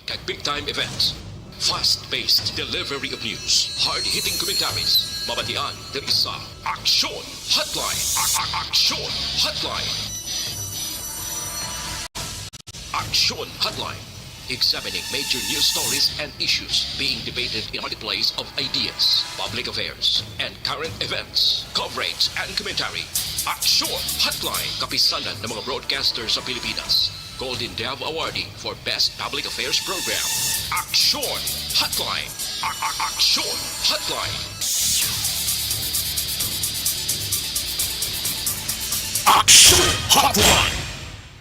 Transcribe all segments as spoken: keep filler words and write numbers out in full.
kag big time events. Fast-paced delivery of news, hard-hitting commentaries, mabatian diri sa Aksyon Hotline. A- a- Aksyon Hotline. Aksyon Hotline. Examining major news stories and issues being debated in the marketplace of ideas, public affairs, and current events. Coverage and commentary. Aksyon Hotline. Kapisanan ng mga broadcaster sa Pilipinas. Golden Dove Awardee for Best Public Affairs Program. Aksyon Hotline. A- a- Aksyon Hotline. Aksyon Hotline.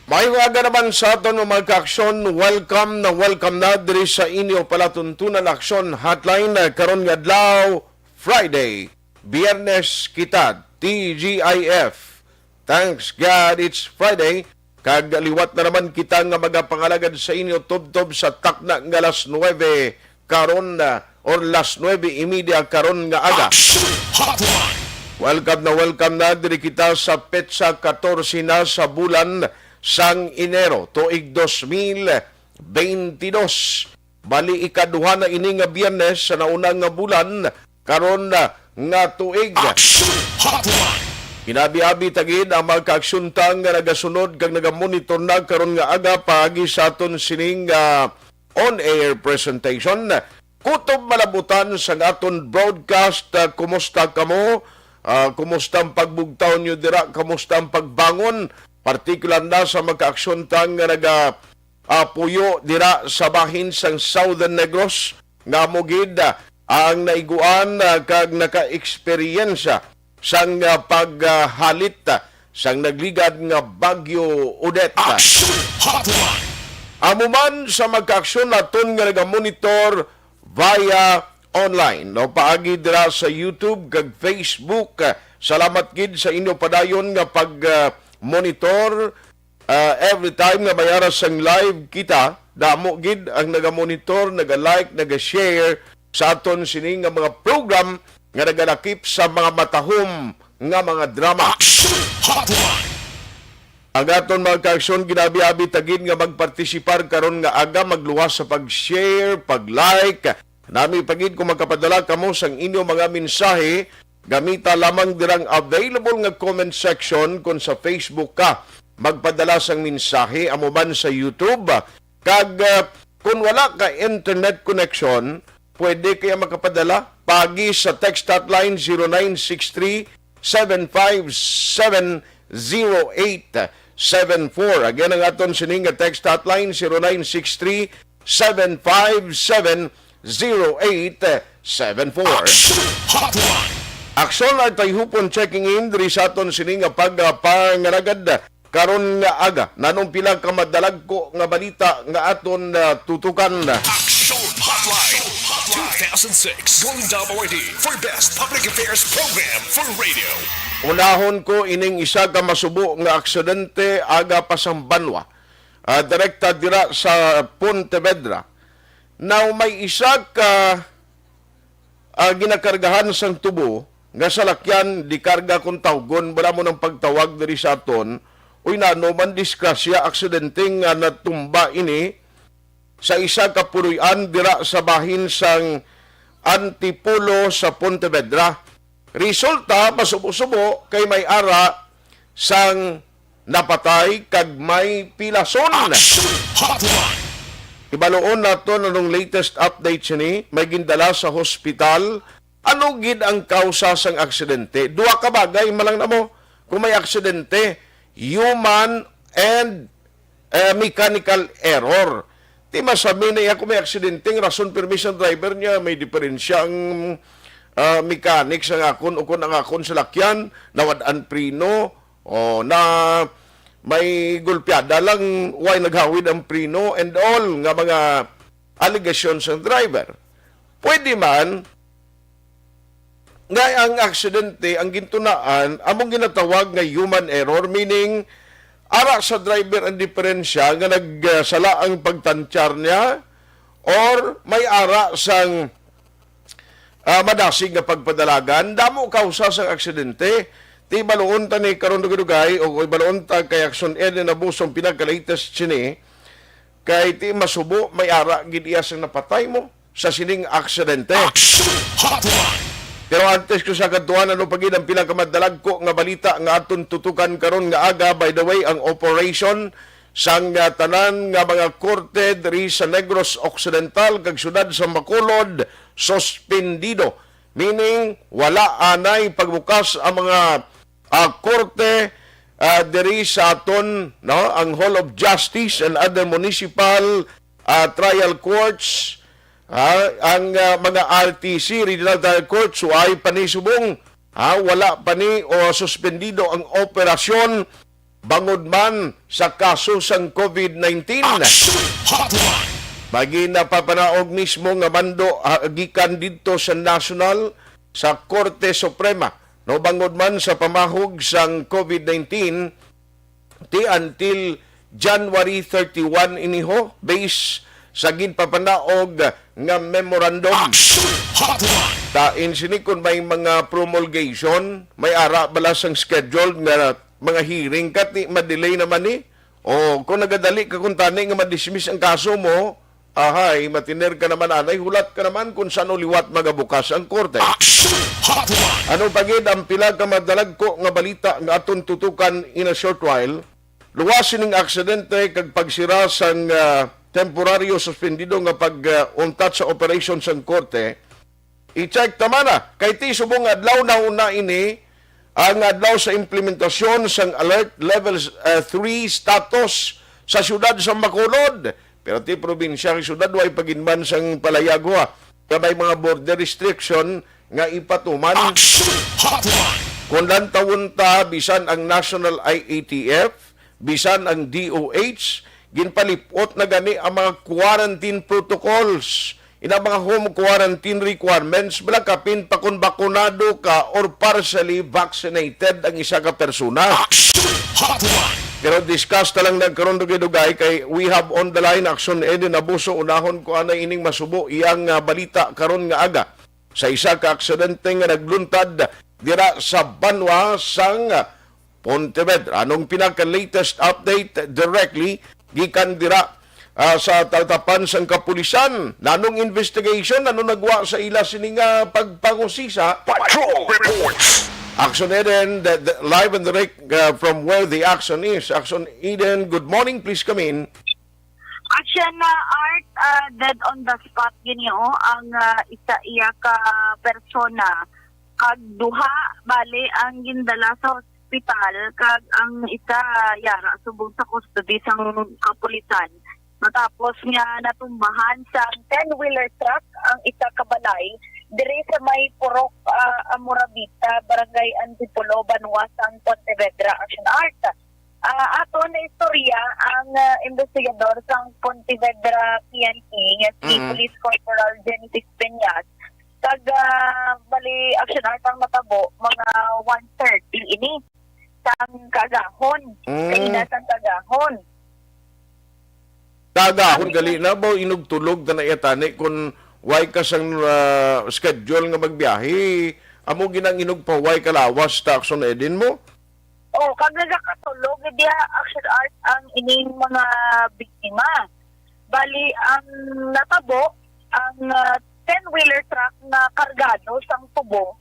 Maayong aga naman sa aton, mga kaaksyon. Welcome na welcome na diri sa inyo palatuntunan, Aksyon Hotline, eh, karon nga adlaw, Friday. Biyernes kita, T G I F. Thanks God it's Friday. Kag liwat na naman kita nga magapangalagad sa inyo tubtob sa takna nga alas nuebe karon, ah, or alas nuebe y media karon nga aga. Action Hotline. Welcome na welcome na diri kita sa petsa katorse na sa bulan sang Enero, tuig dos mil beintidos. Bali, ikaduha na ini nga Biyernes sa nauna nga bulan, karon na nga tuig. Action Hotline. Inabi-abi ta gid ang mga kaaksyon ta nga nagasunod kag nagamonitor na karon nga aga paagi sa aton sining, ah, on-air presentation. Kutob malabutan sa aton broadcast, ah, kumusta kamo? Ah, kumusta ang pagbugtaw nyo dira? Kumusta ang pagbangon? Partikular na sa mga kaaksyon ta nga naga, ah, puyo dira sa bahin sang Southern Negros, nga amo gid, ah, ang naiguan, ah, kag naka-eksperyensya sang, ah, paghalit, ah, sang nagligad nga Bagyo Odette. Action Hotline. Amo man sa mga kaaksyon naton nga nagamonitor via online, no, paagi dira sa YouTube kag Facebook. Ah, salamat gid sa inyo padayon nga pag, ah, monitor. Ah, every time nga may ara sang live kita, damo gid ang nagamonitor, naga-like, naga-share sa aton sini nga mga program nga nagalakip sa mga matahom nga mga drama. Action Hotline. Ang aton mga kaaksyon, ginabi-abi ta gid nga magpartisipar karon nga aga, magluwas sa pag-share, pag-like. Nami pa gid kung makapadala kamo sang inyo mga mensahe, gamita lamang dirang available nga comment section. Kung sa Facebook ka, magpadala sang mensahe, amo man sa YouTube. Kag, ah, kung wala ka internet connection, pwede kaya makapadala paagi sa text hotline zero nine six three seven five seven zero eight seven four. Again, ang aton sining nga text hotline, zero nine six three seven five seven zero eight seven four. Action Hotline. Aksyon ay tayhupon checking in diri sa aton sining nga pagpangalagad karon nga aga. Nanong pila ka madalagko nga balita nga aton, ah, tutukan. Action Hotline two thousand six Golden Dove Awardee for Best Public Affairs Program for Radio. Unahon ko ining isa ka masubo nga aksidente aga pa sang banwa, ah, direkta dira sa Pontevedra. Now, may isa ka, ah, ginakargahan sang tubo nga salakyan, di karga kung tawgon, wala mo nang pagtawag diri sa aton. Uy, nano man disgrasya, aksidente nga natumba ini sa isa ka puloy-an dira sa bahin sang Antipolo sa Pontevedra. Resulta, masubo-subo kay may ara sang napatay kag may pilason. Action Hotline. Ibaloon naton anong latest update sini. May gindala sa hospital. Ano gid ang kausa sang aksidente? Duha ka bagay man lang namo. Kung may aksidente, human and, eh, mechanical error. Ti masami na iya kung may aksidente, ang rason pirmi sang driver niya, may diferensya ang, ah, mechanic sang akon ukon ang akon salakyan, nawad-an preno, o na may gulpiada lang, way naghawid ang preno and all nga mga alegasyon sang driver. Pwede man nga ang aksidente, ang gintunaan, among ginatawag nga human error, meaning, ara sa driver ang diferensya nga nagsala ang pagtantyar niya or may ara sang, ah, madasig nga pagpadalagan. Damo kausa sang aksidente. Ti baloon ta ni karon dugay-dugay, o baloon ta kay Action Ed na nabusong pinaka-latest sini. Kay ti masubo, may ara gid iya sang napatay mo sa sining aksidente. Action Hotline! Pero antes ko sa kadtuan, ano pa gid ang pinakamadalagko nga balita nga aton tutukan karon nga aga? By the way, ang operation sang, ah, tanan nga mga korte diri sa Negros Occidental kag siyudad sa Bacolod suspendido. Meaning, wala anay pagbukas ang mga, ah, korte, ah, diri sa aton, no, ang Hall of Justice and other municipal, ah, trial courts, ah, ang, ah, mga R T C, Regional Trial Courts, way pa ni subong, ah, wala pa ni o suspendido ang operasyon bangod man sa kaso sang COVID nineteen. Action Hotline! May ginapapanaog mismo nga mando, ah, gikan didto sa national, sa Korte Suprema, no, bangod man sa pamahog sang COVID nineteen, ti until January thirty-one ini ho, based sa ginpapanaog nga memorandum. Action Hotline! Tain sini, kung may mga promulgation, may ara bala sang scheduled nga mga hearing, kat ni madelay naman ni. O kung nagadali ka kung tani nga madismiss ang kaso mo, ahay, matiner ka naman anay, hulat ka naman kung saan liwat magabukas ang korte. Action Hotline! Ano pa gid ang pila ka madalagko nga balita nga aton tutukan in a short while? Luwas sining aksidente kag pagsira sang, ah, temporaryo suspendido nga pag, ah, untat sa operasyon sang korte, i-check ta man na, kay ti subong adlaw na una ini ang adlaw sa implementasyon sang alert level, ah, three status sa siyudad sa Bacolod. Pero ti probinsya kag siyudad, way pa gid man sang palayag, ha, nga may mga border restriction nga ipatuman. Action Hotline! Kung lantawon ta, bisan ang National I A T F, bisan ang D O H, ginpalipot na gani ang mga quarantine protocols, ina mga home quarantine requirements, bala kapin pa kung bakunado ka or partially vaccinated ang isa ka persona. Action Hotline! Pero discuss ta lang nagkaron dugay-dugay kay we have on the line Action Eden Abuso. Unahon ko anay ining masubo iyang, ah, balita karon nga aga sa isa ka aksidente nga nagluntad dira sa banwa sang Pontevedra. Anong pinaka-latest update directly gikan dira, ah, sa tatapan sang kapulisan? Nanong investigation? Ano nagwa sa ila sini nga pagpangusisa? Patrol Reports! Action Eden, the, the, live and direct, uh, from where the action is. Action Eden, good morning. Please come in. Action na Art, ah, dead on the spot gini, oh, ang, ah, isa iya ka persona. Kag duha, bali, ang gindala sa hospital, kag ang isa yara subong sa custody sang kapulisan. Matapos nga natumbahan sang ten-wheeler truck ang isa ka balay diri sa may Purok, ah, Amorabita, Barangay Antipolo, banwa sang Pontevedra. Action Art. Ah, aton na istorya ang, ah, investigador sang Pontevedra P N P nga si Mm. Police Corporal Genesis Peñas. Kag, ah, bali, Action Art, ang natabo mga one thirty ini sang kagahon. Mm. Kaina sang kagahon. Kagahon gali na ba, inugtulog ta na iya tani kung way ka sang, ah, schedule nga magbiyahe, amo ginang inugpahuway ka lawas ta Action Eden mo? Oh, kag nagakatulog diya, Action Art, ang ining mga biktima. Bali, ang natabo, ang, ah, ten-wheeler truck na kargado sang tubo,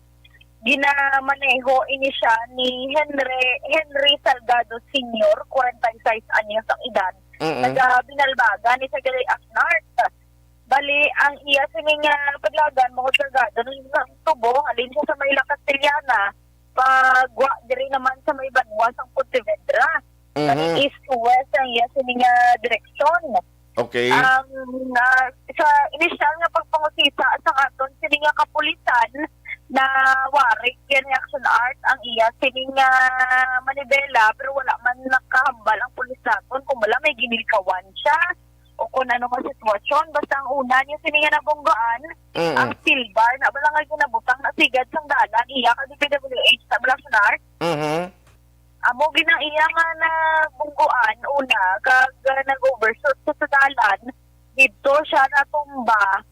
ginamaneho ini siya ni Henry, Henry Salgado Senior, forty-six anyos ang edad, Mm-mm. taga Binalbagan ni sa Galay Aknart. Bali, ang iya sini nga paglagan, mga kargado ng isang tubo, halin siya sa may La Castellana, pagwa diri naman sa may banwa sang Pontevedra. Mhm. Kani east to west ang iya sini nga direksyon. Okay. Ang, ah, sa inisyal nga pagpangusisa sa aton sini nga kapulisan, na warik yan ni Action Art ang iya sini nga manibela, pero wala man nakahambal ang pulis naton kung bala may ginilkawan siya o kung ano nga sitwasyon. Basta ang una niya sini nga nabunggaan, Mm. ang silbar na bala nga ginabutang na sigad sang dalan, iya ka D P W H na bala, Action Art. Mhm. Amo gid ang iya nga nabungguan una, kag, ah, nag-overshoot siya sa dalan, didto siya natumba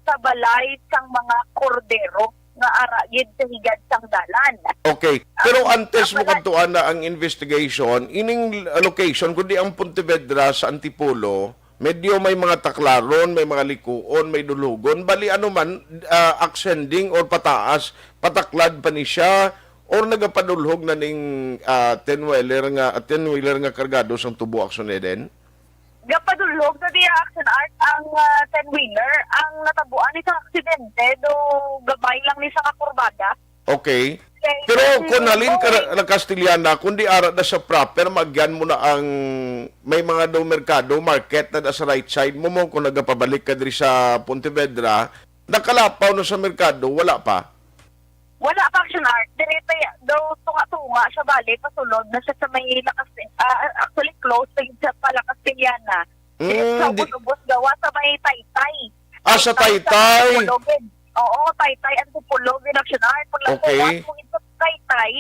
sa balay sang mga kordero nga ara gid sa higad sang dalan. Okay. Pero Ang antes mo kadtuan na ang investigation, ining location, kundi ang Pontevedra sa Antipolo, Medyo may mga taklaron, may mga likuon, may dulhogon. Bali, ano man, ah, ascending or pataas, pataklad pa ni siya, or nagapadulhog na ning, ah, ten-wheeler nga, ten-wheeler nga kargado sang tubo, Action Eden? Gapadulhog na diya, Action Art, ang, ah, ten-wheeler. Ang natabuan ni sa aksidente, do gamay lang ni sa kakurbada. Okay. Okay. Pero Kasi kung halin ka kung na, na Castellana, kung di ara na sa proper, maagyan mo na ang may mga daw merkado, market na da sa right side mo, mo kung nagapabalik ka diri sa Pontevedra, nakalapaw na sa merkado, wala pa? Wala pa, Action Art. Dire pa ya-, daw tunga-tunga siya bali, pasulod na siya sa may Lakas-, ah, actually close sa, sa pa La Castellana. Dire Mm, sa di- ubos-ubos gawa sa may Taytay. Ah, sa Taytay sa Taytay. Pulogin. Oo, Taytay ang Pulogin, Action Art. Pag Okay. Nagkuha mo ito sa Taytay,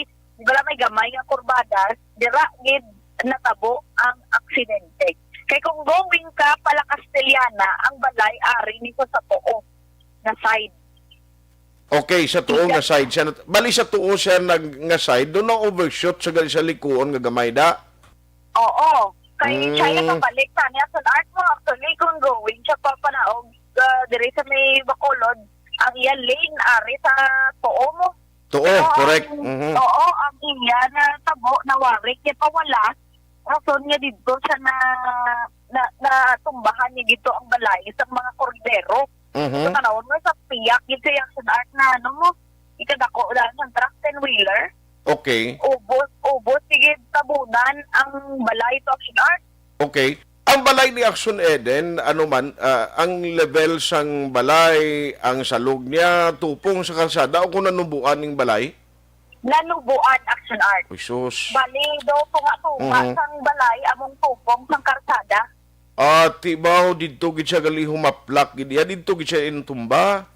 wala may gamay nga kurbada, dira gid natabo ang aksidente. Kay kung going ka pala Castellana, ang balay ari ni sa, sa tuo na side. Okay, sa tuo nga Yes. side siya. Nat-, bali sa tuo siya nag-, nga side, doon na overshoot sa gali sa likuon nga gamay da. Oo. Kay Mm. siya yung pabalik sa niya sa art mo. Actually, kung going siya papanaog, ah, diri sa may Bacolod, ang iya lane, ari sa tuo mo. Tuo, Pero correct. ang, Mhm. oo, ang iya na tabo, nawarik, niya pawala, rason niya dito siya na, na, natumbahan niya dito ang balay sa mga kordero. Mhm. Sa tanawon mo, sa piyak, gid sa Action Art na, ano mo, ikadako lang sa truck, ten-wheeler. Okay. Ubos, ubos, sige, tabunan ang balay to Action Art. Okay. Ang balay ni Action Eden, ano man, ah, ang level sang balay, ang salog niya, tupong sa kalsada, o kung nanubuan ning balay? Nanubuan, Action Art. Uy, sus. Bali, daw tunga-tunga Mhm. sang balay, among tupong sang karsada. Ah, tibaw, didto gid siya gali humaplak gid. Ya, didto gid siya intumba.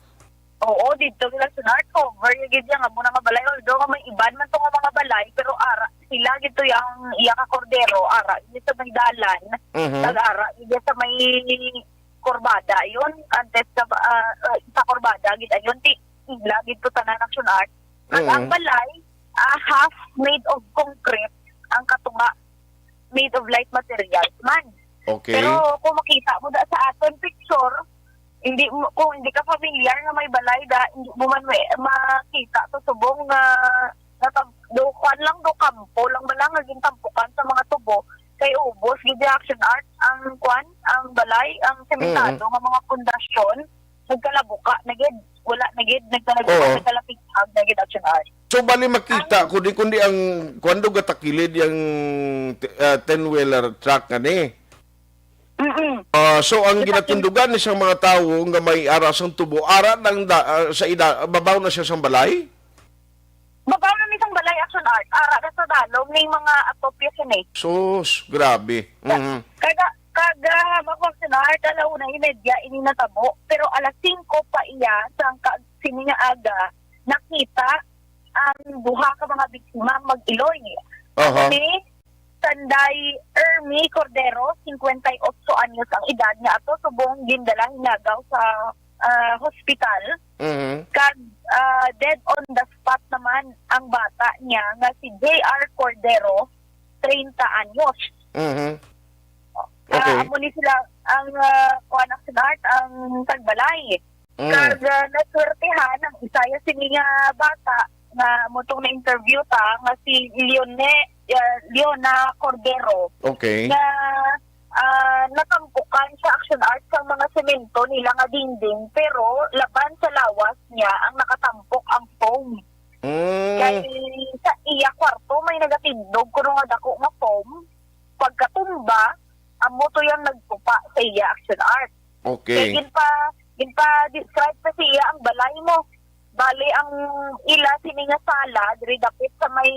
Oo, didto gid, Action Art. Cover ya gid ya nga mo na nga balay. Although nga may iban man to nga mga balay, pero ara, sila gid to yang iya ka kordero, ara, gid sa may dalan. Mhm. Nag-ara, gid sa may kurbada, yun. Antes sa, ah, ah, sa kurbada, gid, ayun, ti, sila gid to tanan, Action Art. Ang, ang Mhm. balay, ah, half made of concrete, ang katunga made of light materials man. Okay. Pero kung makita mo da sa aton picture, hindi mo, kung hindi ka familiar nga may balay da, hindi mo man may, makita to subong nga, nga tam-, do, kwan lang do, kampo lang ba lang nga gintampukan sa mga tubo. Kay ubos gid, Action Art, ang kwan, ang balay, ang sementado Mm. nga mga pundasyon, nagkalabuka na gid. Wala na gid, nagkalabuka, Oo. nagkalapigtag na gid, Action Art. So, bali makita Ang ko di kundi ang kuwando gatakilid yang, ah, ten-wheeler truck nga ni. Mm-mm. Ah, so, ang Gatakilid. Ginatindugan ni sang mga tawo nga may ara sang tubo, ara nang da-, ah, sa ida-, babaw na siya sang balay? Babaw na ni sang balay, Action Art. Ara na sa dalom ni mga atop ya sini. Sus, grabe. Ka-, Mhm. kaga, kaga, mag-, Action Art, ala una y media ini natabo, pero alas singko pa iya sang ka-, sini nga aga, nakita ang duha ka mga biktima mag-iloy. Aha. Ako ni Sanday Ermi Cordero, singkwenta y otso anyos ang edad, nga ato subong gindala hinagaw sa, ah, hospital. Mhm. Kag, ah, dead on the spot naman ang bata niya nga si J R Cordero, treinta anyos. Mhm. Ah, Okay. Amo ni sila ang, ah, kuwan, Action Art, ang tagbalay. Mm. Kag, ah, naswertihan ang isa ya sini nga bata nga amo tong na-interview ta nga si Leone, ah, Leona Cordero. Okay. Nga, ah, natampukan sa Action Art sa mga semento nila nga dingding, pero laban sa lawas niya ang nakatampok ang foam. Mm. Kay sa iya kwarto may nagatindog kuno nga dako nga foam. Pagkatumba, amo to yang nagtupa sa iya, Action Art. Okay. Kay ginpa-, ginpa-describe pa siya ang balay mo. Bali, ang ila sini nga sala, diri dapit sa may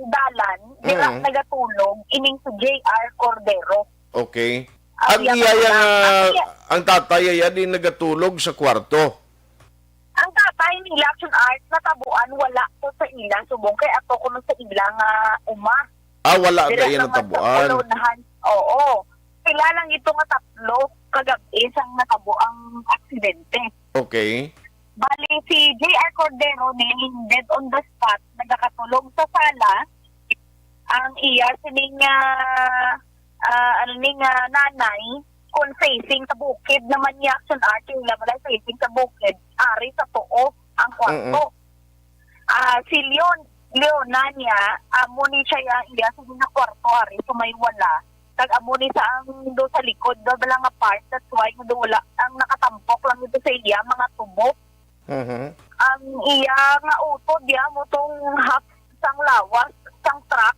dalan, dira Mm. nagatulog ining si J R Cordero. Okay. Ang Ang iya iya yang, mga, ang ah, iya ang tatay iya di nagatulog sa kwarto. Ang tatay nila, Action Art, natabuan wala to sa ila subong kay ato kuno sa ila nga uma. Ah, wala Dira na iya naman sa natabuan. Unahan. Oo. Sila lang ito nga tatlo kagabi sang natabo ang aksidente. Okay. Bali, si J R Cordero ni dead on the spot, nagakatulog sa sala. Ang iya sining, ah, ah, ano ni nga nanay, kung facing sa bukid naman niya, Action Art, yung ila balay facing sa bukid, ari sa tuo ang kwarto. Mm-mm. Ah, si Leon, Leona niya, amo ni siya ya, iya sa mga kwarto, ari sa may wala. Kag amo ni sa ang do sa likod, do bala nga part, that's why nga do wala, ang nakatampok lang ito sa iya, mga tubo. Mhm. Ang iya nga utod, ya, mo tong half sang lawas, sang truck,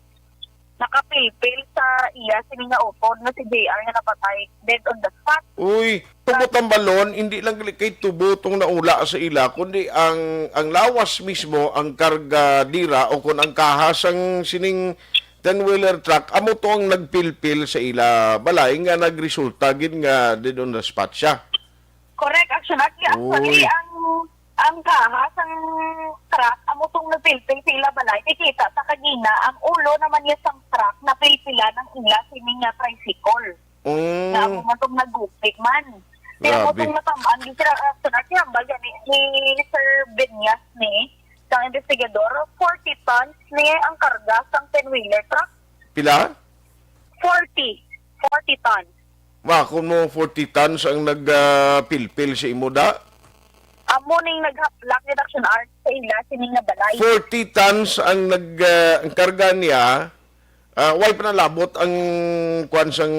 nakapilpil sa iya, sini nga utod nga si J R nga napatay, dead on the spot. Uy, tubo tambalon, hindi lang gali kay tubo tong naula sa ila, kundi ang, ang lawas mismo, ang karga dira, o kung ang kaha sang sining ten-wheeler truck, amo to ang nagpilpil sa ila balay nga nagresulta gid nga dead on the spot siya. Correct, Action Art. Actually, Uy. ang, ang kaha sang truck, amo tong napilpil sa ila balay. Kikita ta kagina, ang ulo naman niya sang truck, napilpilan ang ila sini nga tricycle. Mm. Nga amo man tong nagupit man. Kaya mo Grabe. tong natamaan, di sila, Action Art, hambal gani ni Sir Benyas ni, sang investigador, forty tons ni ang karga sang ten-wheeler truck. Pila? Forty. Forty tons. Ma, kung mo forty tons ang nag, ah, pilpil sa imo, da? Amo ning naghaplak ni Action Art sa ila sini nga balay. Forty tons ang nag, ah, ang karga niya. Ah, way pa nalabot ang kwan sang,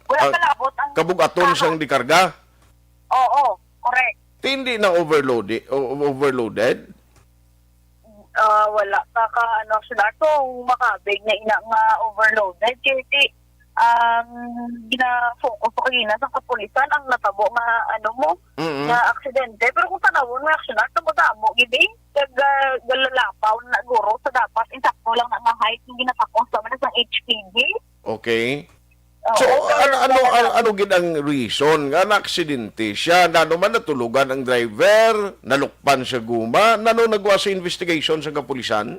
Wala ah, pa labot ang kabug-aton kaha. sang dikarga. Oo, correct. Ti hindi na overloaded, o, overloaded? Ah, wala pa ka, ano, Action Art. So, makabig na ina nga overloaded. Kaya ti, ang gina-focus ko kanina sa kapulisan, ang natabo nga, ano mo, Mm-mm. nga aksidente. Pero kung tanawon mo, Action Art, ang madamo, gid eh. Kag, ah, galalapaw na guro sa dapat, insakto lang na nga height yung ginatakos sa mga sa H P G. Okay. Oo, So, pero ano, ano, wala ano, lang. ano gid ang reason nga naaksidente siya? Nano man natulugan ang driver, nalukpan sa guma? Nano nagwa sa investigation sa kapulisan?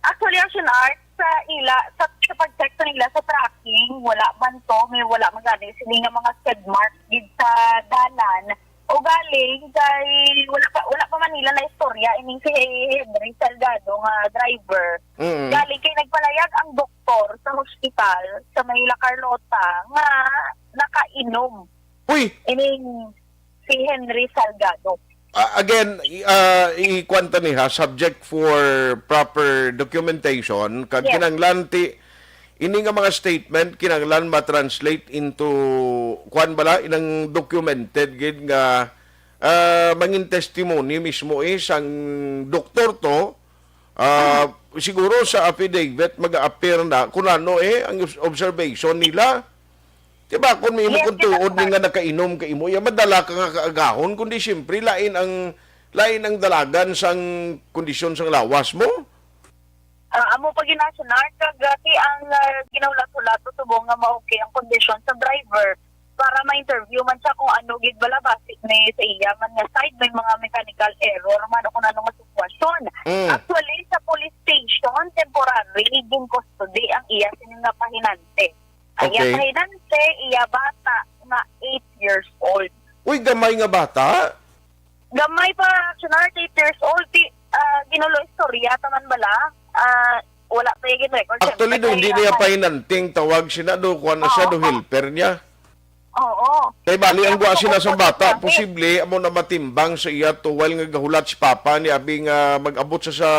Actually, Action Art, sa ila, sa, sa pag-check sa nila sa tracking, wala man to, may wala man gani sini nga mga skid marks gid sa dalan. O galing kay wala pa, wala pa man nila na istorya ining si Henry Salgado nga driver. Mm. Galing kay nagpalayag ang doktor sa hospital sa may La Carlota nga nakainom Uy! ining si Henry Salgado. Ah, again, i-, ah, ikuwan ta ni ha, subject for proper documentation, kag Yes. kinahanglan ti, ini nga mga statement, kinahanglan ma-translate into, kuwan bala, inang documented gid nga, ah, mangin testimony mismo, eh, sang doktor to, ah, Mm. siguro sa affidavit mag-a-appear na kung ano, eh, ang obs-, observation nila. Diba, kung may imo Yes, kung tuod ni nga nakainom ka imo, ya madala ka nga kaagahon, kundi siyempre, lain ang, lain ang dalagan sang kondisyon sang lawas mo. Ah, amo pa ginasunod, kag, ah, ti ang, ah, ginahulat-hulat, subong nga ma-okay ang kondisyon sa driver para ma-interview man siya kung ano gid bala basi ni sa iya man nga side may mga mechanical error man o kung ano nga sitwasyon. Mm. Actually, sa police station, temporary, gin-custody ang iya sini nga pahinante. Ang iya Okay. pahinante, iya bata nga eight years old. Uy, gamay nga bata. Gamay pa, Action Art, eight years old. Ti, ah, ginulo istorya taman bala. Ah, wala pa yung record. Actually, Siyempre, do, hindi kaya niya man pahinanting tawag sina do, kuwan na siya, Oo. do helper niya. Oo. Kay bali, ang Kaya guwa sina sa ako bata, sabi. posible, amo na matimbang sa iya to while nga gahulat si Papa ni abi nga mag-abot sa, sa,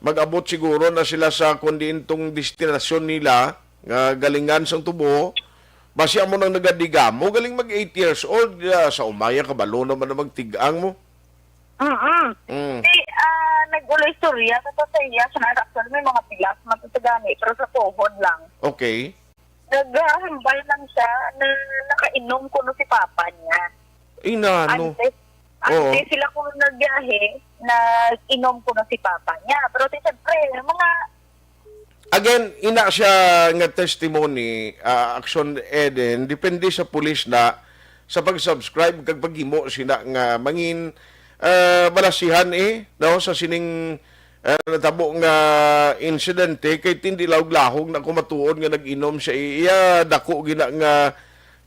mag-abot siguro na sila sa kundi intong destinasyon nila, nga galingan sang tubo. Basi amo nang nagadigamo, galing mag eight years old, ah, sa umaya kabalo naman na magtigang mo. Mm-mm. Mm. Di, ah, nag-ulo istorya, sa to sa iya, sa nasa actual, may mga pilas, matatagani, pero sa tuhod lang. Okay. Naghahambal lang siya na nakainom kuno si papa niya. Inano? Antes, Oo. antes sila kuno nagbiyahe, nag-inom kuno si papa niya. Pero ti, siyempre, mga Again, ina siya nga testimony, ah, Action Eden, depende sa pulis na sa pag-subscribe kag paghimo sina nga mangin, ah, balasihan, eh, no, sa sining, ah, natabo nga insidente, kay tindi lahog-lahog na ko matuod nga nag-inom siya, eh. Iya dako gina nga,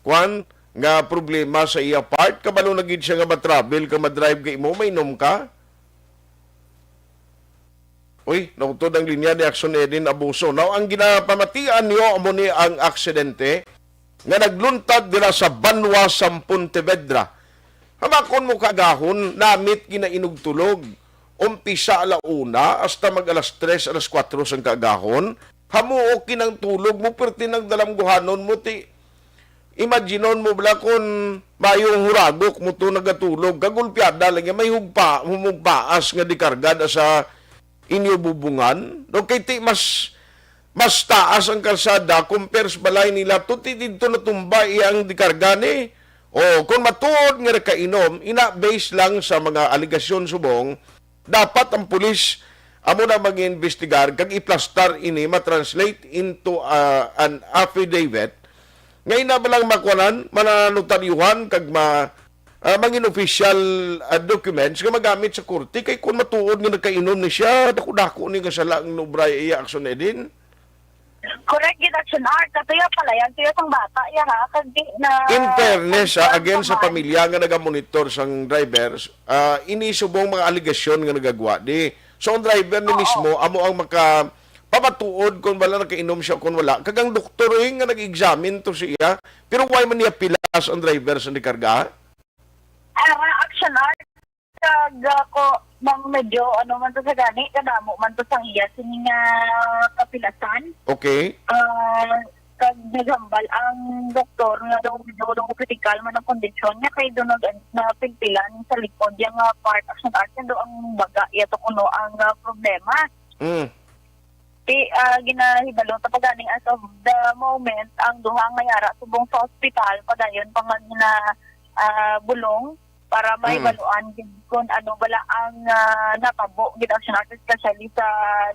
kwan, nga problema sa iya part. Kabalo na gid siya nga ma-travel ka, ma-drive ka, imo mainom ka. Uy, nautod ang linya ni Action Edin Abuso. Now, ang ginapamatian niyo amo ni ang aksidente? nga nagluntad dira sa banwa sang Pontevedra. Hamakon mo kaagahon, namit ginainugtulog. Umpisa ala una hasta mag alas tres, alas kuwatro sang kaagahon. Hamuok gid ang tulog mo, perti nagdalamguhanon mo, ti imaginon mo bala kon mayong huragok mo to nagatulog, kagulpiada lang yan, may hugpa, humugpaas nga dikarga da sa inyo bubungan. No, kay ti mas, mas taas ang kalsada compare sa balay nila. Tuti didto natumba iyang dikarga ni. O, kung matuod nga nakainom, ina, based lang sa mga alegasyon subong, dapat ang pulis amo na mag-imbestigar kag iplastar ini, ma-translate into, ah, an affidavit nga ina ba lang makuanan, mananotaryuhan kag ma-, ah, mangin official, ah, documents nga magamit sa korte. Kay kung matuod nga nakainom ni siya, dako-dako ni nga sala ang nobra iya aksyon, Edin. Correct gid, Action Art. Katuya pala yan, tuya sang bata, ya ha, kag di na In fairness, ah, confirm again sa naman. Pamilya nga nagamonitor sang drivers, ah, ini subong mga alegasyon nga nagagwa di. So, ang driver ni Oo. Mismo, amo ang maka-, pamatuod kung wala nakainom siya o kung wala. Kag ang doktor, eh, nga nag-examine to siya. Pero why man niya pilas ang driver sa nikarga? Ah, Action Art, kag, ah, ko, mang medyo, ano man to sa gani, kadamo man to sang iya, sini nga kapilasan. Okay. Ah, kag naghambal ang doktor nga daw, daw, daw critical man ang kondisyon niya, kay daw nag-, napilpilan sa likod niya nga part, Action Art, nga daw ang baga, iya to kuno ang, ah, problema. Mm. Ti, ah, ginahibalo ta pa gani as of the moment, ang duha nga yara subong sa ospital, padayon pa nga gina, ah, bulong para Mm. mahibaluan gid kung ano bala ang, ah, natabo gid, Action Art, especially sa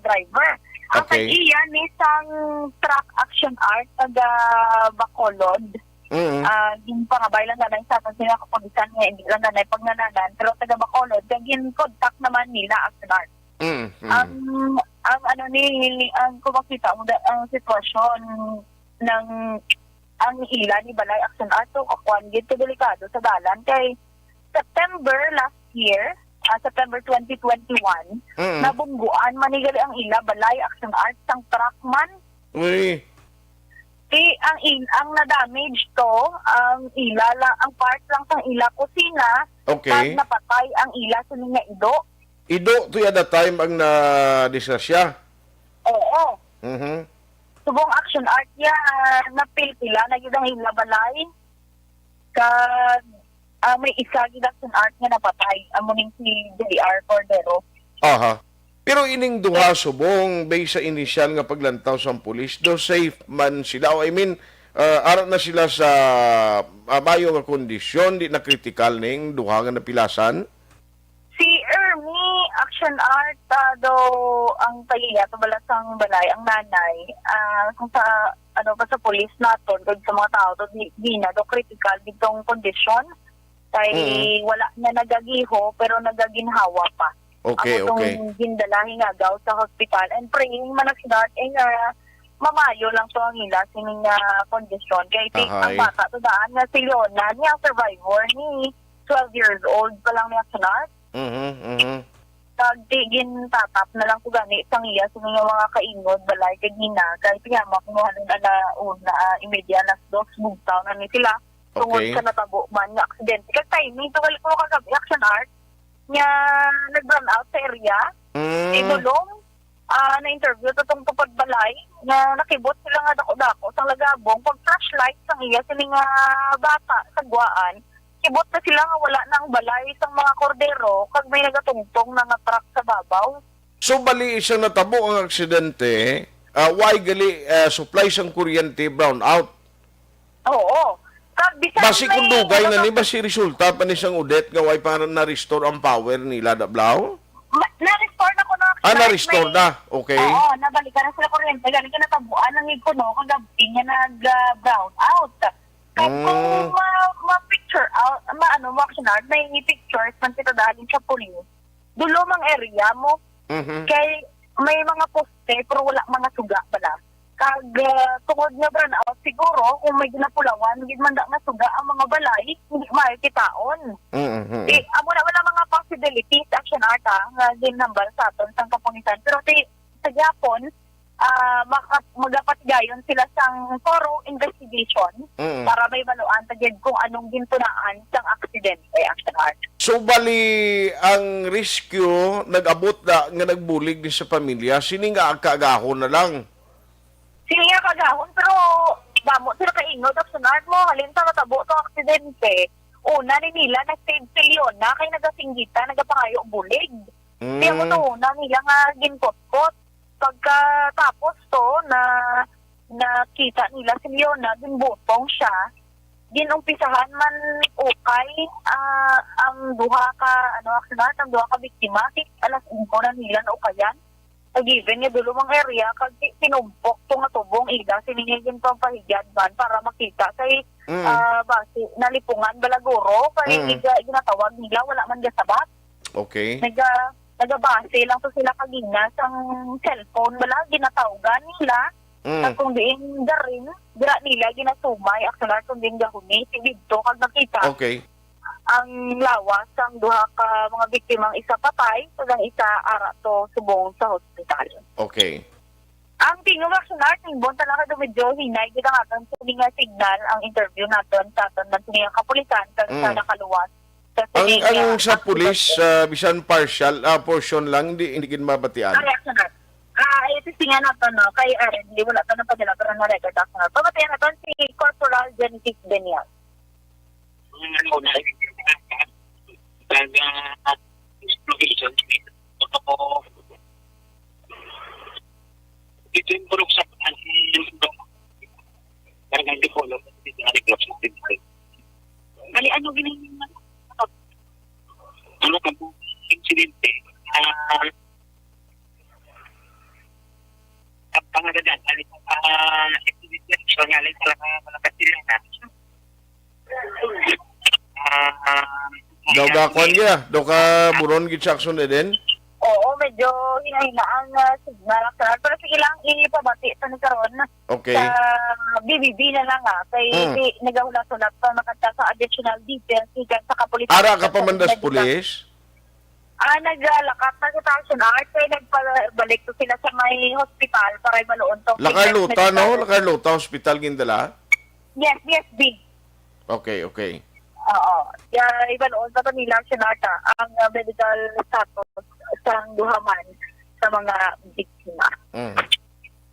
driver. Ang Okay. Kag-iya ni sang truck, Action Art, taga Bacolod. Mm. Ah, ginpangabay lang nanay sa aton sila kapulisan nga hindi lang nanay pagngananan, pero taga Bacolod, kag gin-contact naman nila, Action Art. Mm, mm. Ang, ang ano ni, ang kung makita mo da, ang sitwasyon ng, ang ila ni balay, Action Art, to kakuan gid, kadelikado sa dalan kay September last year, ah, September twenty twenty-one, Mm. nabungguan man ni gali ang ila balay, Action Art, sang truck man. Uy. Ti, ang il-, ang na-damage to, ang ila la-, ang part lang sang ila kusina, Okay. kag napatay ang ila sini nga ido. Ido to ya that time ang nadisgrasya? Oo. Mhm. Subong, Action Art, ya, napilpila na gid ang ila balay. Kag, ah, may isa gid, Action Art, nga napatay. Amo ning si J R Cordero. Aha. Pero ining duha, Yes. Subong, based sa inisyal nga paglantaw sang pulis, do safe man sila? O, I mean, ah, ara na sila sa, ah, maayo nga kondisyon, di na kritikal ning duha nga napilasan? Si Ermi, Action Art, ah, daw ang tagiya to bala sang balay, ang nanay, ah, kung sa, ano, pa sa pulis naton, kag sa mga tao to, di, di na daw critical gid tong kondisyon. Kay Mm. wala na nagagiho, pero nagaginhawa pa. Okay, Amo tong okay. gindala hingagaw sa hospital. And praying man, Action Art, eh, nga mamayo lang to ang ila sining, ah, kondisyon. Kay ti-, ang Ahay. bata to daan nga si Leona, niya survivor ni twelve years old pa lang ni, Action Art. Mhm, mhm. Kag ti-, gintatap na lang ko gani sang iya sa mga, mga kaingod, balay kag hina, kay piyama ko mo halin ala una, ah, imedya, alas dos, bugtaw na ni sila. Tungod Okay. sa natabo man nga aksidente. Kag timing, tungod ko kagabi, Action Art, nga nag-brown out sa area, Mm. Idulong, ah, na-interview to tong tupad balay, nga nakibot sila nga dako-dako sang lagabong, pag flashlight sang iya sini nga bata sa guwaan, kibot na sila nga wala na ang balay sang mga kordero, kag may nagatungtong na nga truck sa babaw. So, bali, isang natabo ang aksidente, ah, why gali, ah, supply sang kuryente, brown out? Oo. Kag bisan Basi kung may dugay na ni, nagapag- basi resulta pa ni sang Odette nga way pa na-restore ang power nila, da, Blau? Ma-, na-restore na ko na, Ah, na-restore may na. Okay. Oo, nabalikan na sila kuryente. Gani ka natabuan ang igkuno kagabi nga nag, ah, brown out. Kag kung Mm. ma-, ma-picture out, ma-, ano, ma-action out, may pictures man kita dali sa police. Dulo mang area mo. Mhm. Kay may mga poste, pero wala mga suga bala. Kag, ah, tungod nga brownout, siguro, kung may ginapulawan, gid man da nga suga ang mga balay, hindi makikitaon. Mm, mm. Eh, amo na wala mga possibilities, Action Art, ah, nga ginhambal sa aton sang kapulisan. Pero ti-, sa gihapon, ah, maka-, magapatigayon sila sang thorough investigation Mm. para may baluan ta gid kung anong gintunaan sang aksidente, Action Art. So, bali, ang rescue nag-abot na nga nagbulig ni sa pamilya, sini nga kaagahon na lang. Sini nga kaagahon, pero damo sila kaingot, Action Art, mo. Halin sa matabo tong aksidente, una ni nila na-save si Leona kay nagasinggita, nagapangayo bulig. Mm. Di ang una nila nga ginkotkot. Pagkatapos to, na nakita nila si Leona, ginbutong siya. Ginumpisahan man ukay, ah, ang duha ka, ano, Action Art, ang duha ka biktima, kay alas singko na nila naukayan. Sa given nga dulom ang area, kag ti-, tinumpok to nga tubo ang ila, sini nga ginpampahigyad man para makita kay, Mm. ah, basi nalipungan bala guro, kay Mm. giga-, ginatawag nila, wala man gasabat. Okay. Naga-, nagabase lang to sila kagina sang cellphone bala, ginatawgan nila. Mm. Kag kung diin garin, dira nila ginasumay, Action Art, kung diin gahuni, si didto kag nakita Okay. ang lawas sang duha ka mga biktimang isa patay, kag ang isa ara to subong sa hospital. Okay. Ang tingog, Action Art, ingon ta lang kay medyo hinay gid ang aton sini nga signal, ang interview naton sa aton man sini nga kapulisan kag sa Mm. nakaluwas sa Ang, sini ang nga sa aksidente. Pulis, ah, bisan partial, ah, portion lang, hindi, hindi gid mabatian. Ay, Action Art. Ah, ay, testingan naton, no? Kay, ah, hindi, wala pa napadala, pero na-record, Action Art. Pamatian naton si Corporal Genesis Daniel. Ang ano, na, taga, location, ako, ito yung purok sa, Barangay Dipolog, Dipolog. Kali, ano, gini-, ano ka po, insidente, ah, ang pangalagaan, ano, ah, insidente, so, nga, lang, talaga, mga Kastila na. Ah, Daw gakwan niya, daw ka buron gid sa Action Eden? Oo, medyo hinahina ang, ah, signal, Action Art. Pero sige lang, ipabati sa ni karon Okay. sa B B B na lang, ah. Kay Mm. di, nagahulat-hulat pa makanta sa additional details gikan sa kapulisan Ara ka sa pa man das Medika. Pulis? Ah, naglakat na sa Action Art, kay nagpabalik to sila sa may hospital para ibaluon to. Lakarlota, no? Lakarlota Hospital gindala? Yes, yes, B. Okay, okay. Oo. Ya, ibaluon pa to nila, Action Art, ah, ang, ah, medical status sang duha man sa mga biktima. Mm.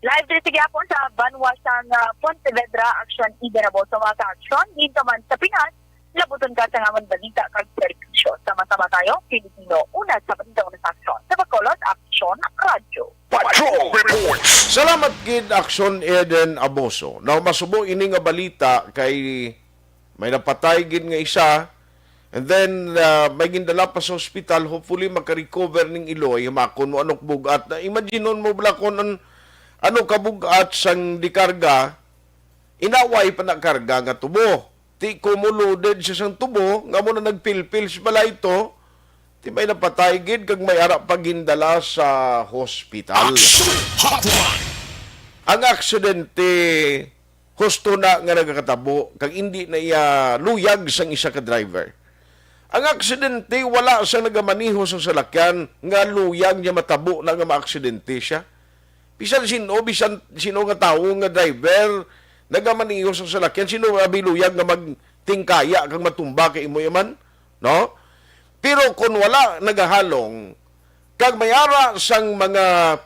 Live diri sa gihapon sa banwa sang, ah, Pontevedra, Action Eden Abuso, mga ka-action. Dito man sa Pinas, labuton ka sa nga man balita kag serbisyo. Sama-sama tayo, Pilipino, una sa balita, una sa aksyon. Sa Bacolod, Action Radyo. Patrol Reports. Salamat gid, Action Eden Abuso. Now, masubo ini nga balita kay may napatay gid nga isa, and then, ah, may gindala pa sa ospital. Hopefully, makarecover ning iloy. Makon mo anong bugat. Na, imaginon mo bala kung an-, ano ka bugat sang dikarga, inaway pa na karga nga tubo. Ti ko mo loaded siya sang tubo, nga mo na nagpilpil si balay to, ti may napatay gid kag may ara pa gindala sa hospital. Action Hotline. Ang aksidente husto na nga nagakatabo kag indi na iya luyag sang isa ka driver. Ang aksidente, wala sang nagamaneho sa salakyan nga luyag niya matabo na nga maaksidente siya. Bisan sin-o, bisan sin-o nga tawo nga driver, nagamaneho sa salakyan, sino abi luyag nga magtingkaya kag matumba kay imo yaman, no? Pero kung wala nagahalong, kag may ara sang mga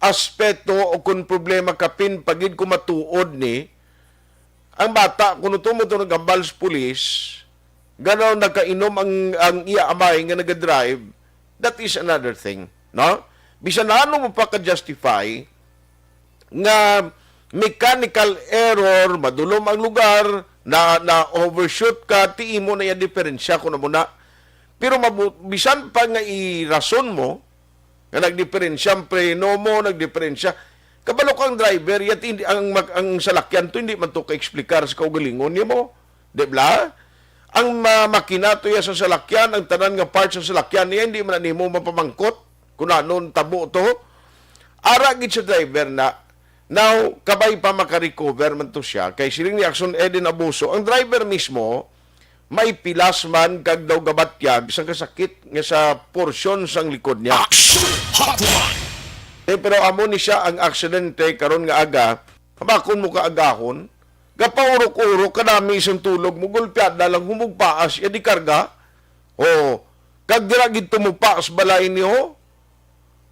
aspeto o kung problema kapin pa gid kung matuod ni, ang bata, kung uto mo to naghambal sa pulis, ganaw nakainom ang, ang iya amay nga nagadrive, that is another thing, no? Bisan ano mo pa ka-justify nga mechanical error, madulom ang lugar, na, na-overshoot ka, ti imo na iya diferensya kung amo na. Pero mabu-, bisan pa nga irason mo, nga nagdiferensya ang preno mo, nagdiferensya. Kabalo ko ang driver, yet hindi, ang mag-, ang salakyan to, hindi man to ka-explicar sa kaugalingon nimo. Di ba? Ang ma-, makina to ya sa salakyan, ang tanan nga parts sa salakyan niya, hindi man nimo mapamangkot kung ano ang tabo to. Ara gid sa driver na, now, kabay pa makarecover man to siya. Kay siling ni Action Eden Abuso, ang driver mismo, may pilas man kag daw gabatyag sang kasakit nga sa porsyon sang likod niya. Action Hotline. Eh, pero amo ni siya ang aksidente karon nga aga, hamakon mo kaagahon, gapaurok-urok kanami isang tulog mo, gulpiada lang humugpaas iya di karga. O, kag dira gid tumupa sa balay niyo,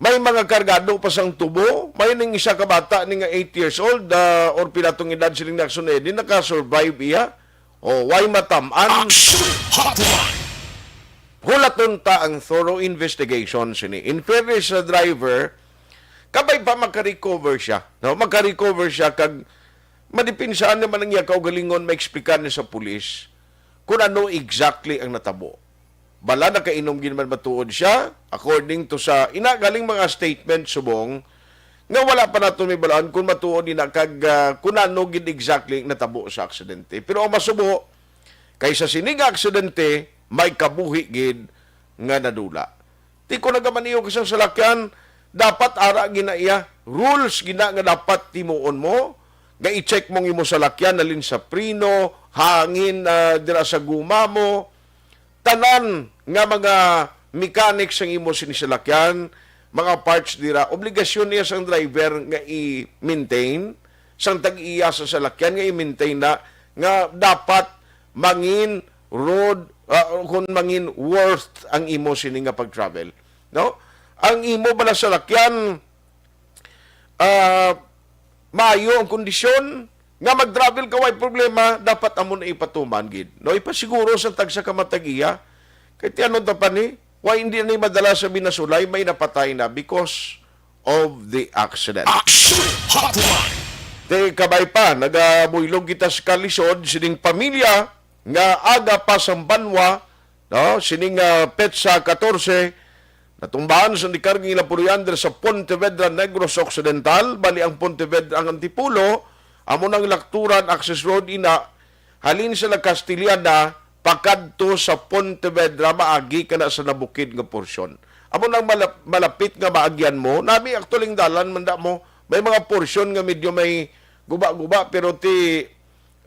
may mga kargado pa sang tubo, may ning isa ka bata ni nga eight years old, ah, or pila tong edad siling Naxon Eddie, naka-survive iya. O, way matamaan. Action Hotline! Hulaton ta ang thorough investigation sini. In fairness sa driver, kabay pa makarecover siya. No? Makarecover siya kag madipinsaan naman ang iya kaugalingon, maexplikan niya sa pulis kung ano exactly ang natabo. Bala nakainom gid man matuod siya, according to sa ina galing mga statement subong nga wala pa nato may balaan kung matuod ina kag, ah, kung ano gid exactly ang natabo sa aksidente. Pero ang masubo, kaysa sini nga aksidente, may kabuhi gid nga nadula. Ti ko nagamanihog ka sang salakyan, dapat ara gina iya rules gina nga dapat timuon mo, nga i-check mo ang imo salakyan, halin sa preno, hangin, ah, dira sa guma mo, tanan nga mga mechanics sang imo sini salakyan, mga parts dira, obligasyon niya sang driver nga i-maintain, sang tag-iya sa salakyan nga i-maintain na nga dapat mangin road, ah, kung mangin worth ang imo sini nga pag-travel, no? Ang imo bala salakyan, ah, maayo ang kondisyon nga mag-travel ka, way problema, dapat amo na ipatuman gid, no? Ipasiguro sa tagsa ka matag-iya, kay ti ano ta pa ni, way hindi na madala sa binasulay, may napatay na because of the accident. Action Hotline! Te, kabay pa, nagabuylog kita sa kalisod sining pamilya nga aga pa sang banwa, no? Sining, ah, petsa katorse, natumbahan sa nikargang ila puloy-an dira sa Pontevedra, Negros Occidental. Bali ang Pontevedra, ang Antipolo, amo nang Lacturan Access Road ina, halin sa La Castellana, pakadto sa Pontevedra, maagi kana sa nabukid nga porsyon. Amo nang malap-, malapit nga maagyan mo. Nami, actually, ang dalan man da mo, may mga porsyon nga medyo may guba-guba, pero ti,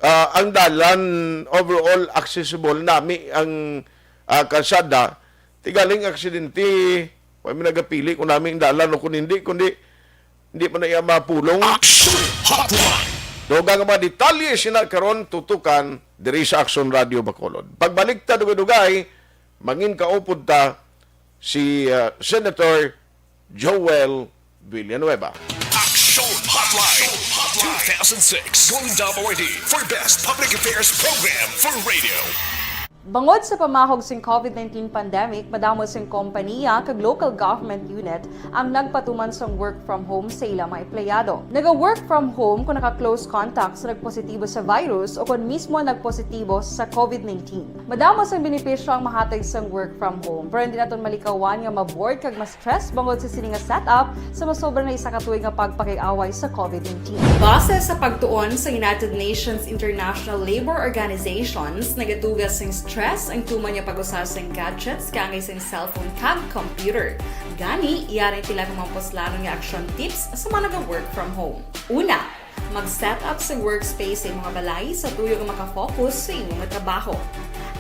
ah, ang dalan overall accessible nami ang, ah, kalsada. Ti galing aksidente, wa mi nagapili kung nami ang dalan o kung hindi, kundi hindi man na iya mapulong. Action Hotline! Dugang nga mga detalye sina karon tutukan diri sa Action Radio Bacolod. Pagbalik ta dugay-dugay, mangin kaupod ta si, ah, Senator Joel Villanueva. Action Hotline two thousand six. Going W D for Best Public Affairs Program for Radio. Bangod sa pamahog sing COVID nineteen pandemic, madamo sing kompaniya kag local government unit ang nagpatuman sang work from home sa ila mga empleyado. Naga-work from home kung naka-close contact sa nagpositibo sa virus o kon mismo nagpositibo sa COVID nineteen. Madamo sang benepisyo ang mahatag sang work from home, pero hindi naton malikawan nga ma-bored kag ma-stress bangod sa sini nga setup sa masobra na isa ka tuig nga pagpakig-away sa COVID nineteen. Base sa pagtuon sa United Nations International Labor Organizations, nagatuga sing stress ang tuman nga pag-usa sing gadgets kaangay sing cellphone kag computer. Gani, yari ang pila ka mga puslanon nga action tips sa mga naga-work from home. Una, mag-set up sa workspace sa imong balay sa tuyo nga makafocus sa imong nga trabaho.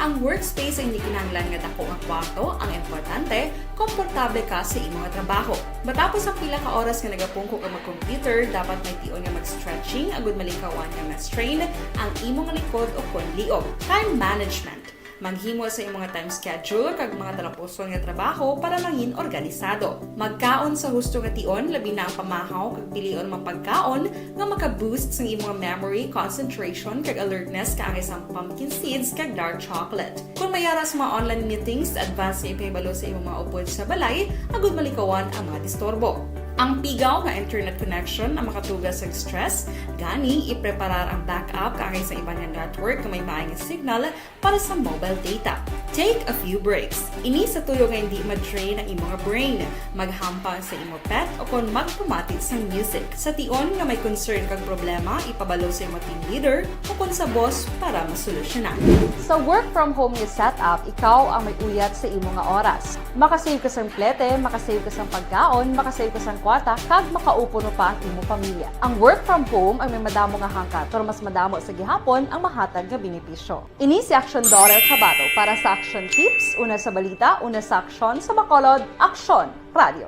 Ang workspace ay hindi kinahanglan nga dako nga kwarto, ang importante, komportable ka sa imong nga trabaho. Matapos ang pila ka oras nga nagapungko ka mag-computer, dapat may tion nga mag-stretching agud malikawan nga ma-strain ang imong likod o kon liog. Time management. Maghimo sa imong nga time schedule kag mga talapuson nga trabaho para mangin organisado. Magkaon sa husto nga tion, labi na ang pamahaw kag pilion mga pagkaon nga maka-boost sang imong memory, concentration, kag alertness kaangay sang pumpkin seeds kag dark chocolate. Kung may ara sa mga online meetings, advance nga ipahibalo sa imong mga upod sa balay agud malikawan ang mga disturbo. Ang pigaw nga internet connection ang makatuga sa stress, gani ipreparar ang backup kaangay sa iban nga network nga may maay nga signal para sa mobile data. Take a few breaks. Ini sa tuyo nga hindi ma-drain ang imong brain. Maghampang sa imo pet o kon magpamati sang music. Sa tion nga may concern kag problema, ipabalo sa imo team leader o kon sa boss para masolusyonan. Sa work from home nga setup, ikaw ang may uyat sa imo nga oras. Makasave ka sang plete, makasave ka sang pagkaon, makasave ka sang kwarta, kag makaupo pa ang imo pamilya. Ang work from home ang may madamo nga hangkat, pero mas madamo sa gihapon ang mahatag nga benepisyo. Ini si Action Daryl Cabato para sa Action Tips, una sa balita, una sa aksyon, sa Bacolod, Aksyon Radio.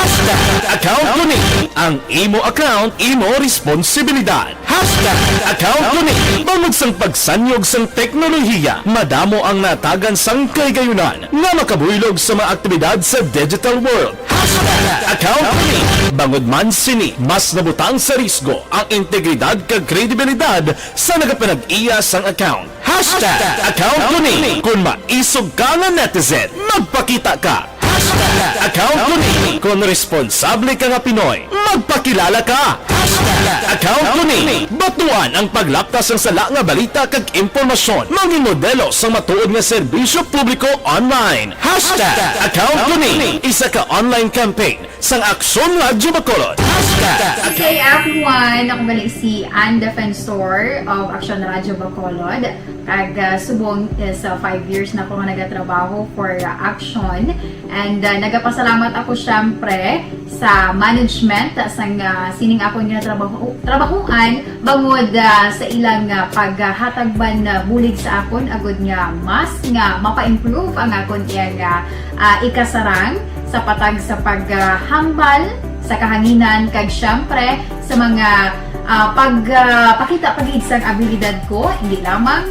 Hashtag account ko ni. Ang imo account, imo responsibilidad. Hashtag account ko ni. Bangod sang pagsanyog sang teknolohiya, madamo ang natagan sang kahigayonan nga makabuylog sa mga aktibidad sa digital world. Hashtag account ko ni. Bangod man sini, mas nabutang sa risgo ang integridad kag kredibilidad sa nagapanag-iya sang account. Hashtag account ko ni. Kung maisog ka nga netizen, magpakita ka. Hashtag account ko ni. Kung responsable ka nga Pinoy, magpakilala ka. Hashtag account ko ni. Batuan ang paglapta sang sala nga balita kag impormasyon. Mangin modelo sang matuod nga serbisyo publiko online. Hashtag account ko ni. Isa ka online campaign sang Aksyon Radyo Bacolod. Hashtag. Good day, everyone! Ako gali si Ann Defensor of Aksyon Radyo Bacolod. Kag ah, subong is ah, five years na ko nga nagatrabaho for ah, Aksyon. And ah, nagapasalamat ako syempre sa management sang ah, sining akon nga trabaho, trabahuan bangod ah, sa ilang ah, paghatag man ah, bulig sa akon agud nga mas nga mapa-improve ang akon iya nga ah, ikasarang sa patag sa paghambal sa kahanginan kag syempre sa mga ah, pagpakita pa gid sang abilidad ko, hindi lamang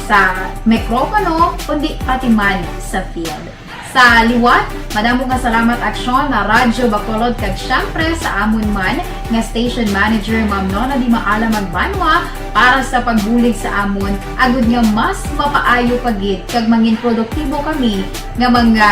sa mikropono kundi pati man sa field. Sa liwat, madamo nga salamat Aksyon na Radyo Bacolod kag syempre sa amon man nga station manager Ma'am Nona Di Maala Magbanwa para sa pagbulig sa amon agud nga mas mapaayo pa gid kag mangin produktibo kami nga mga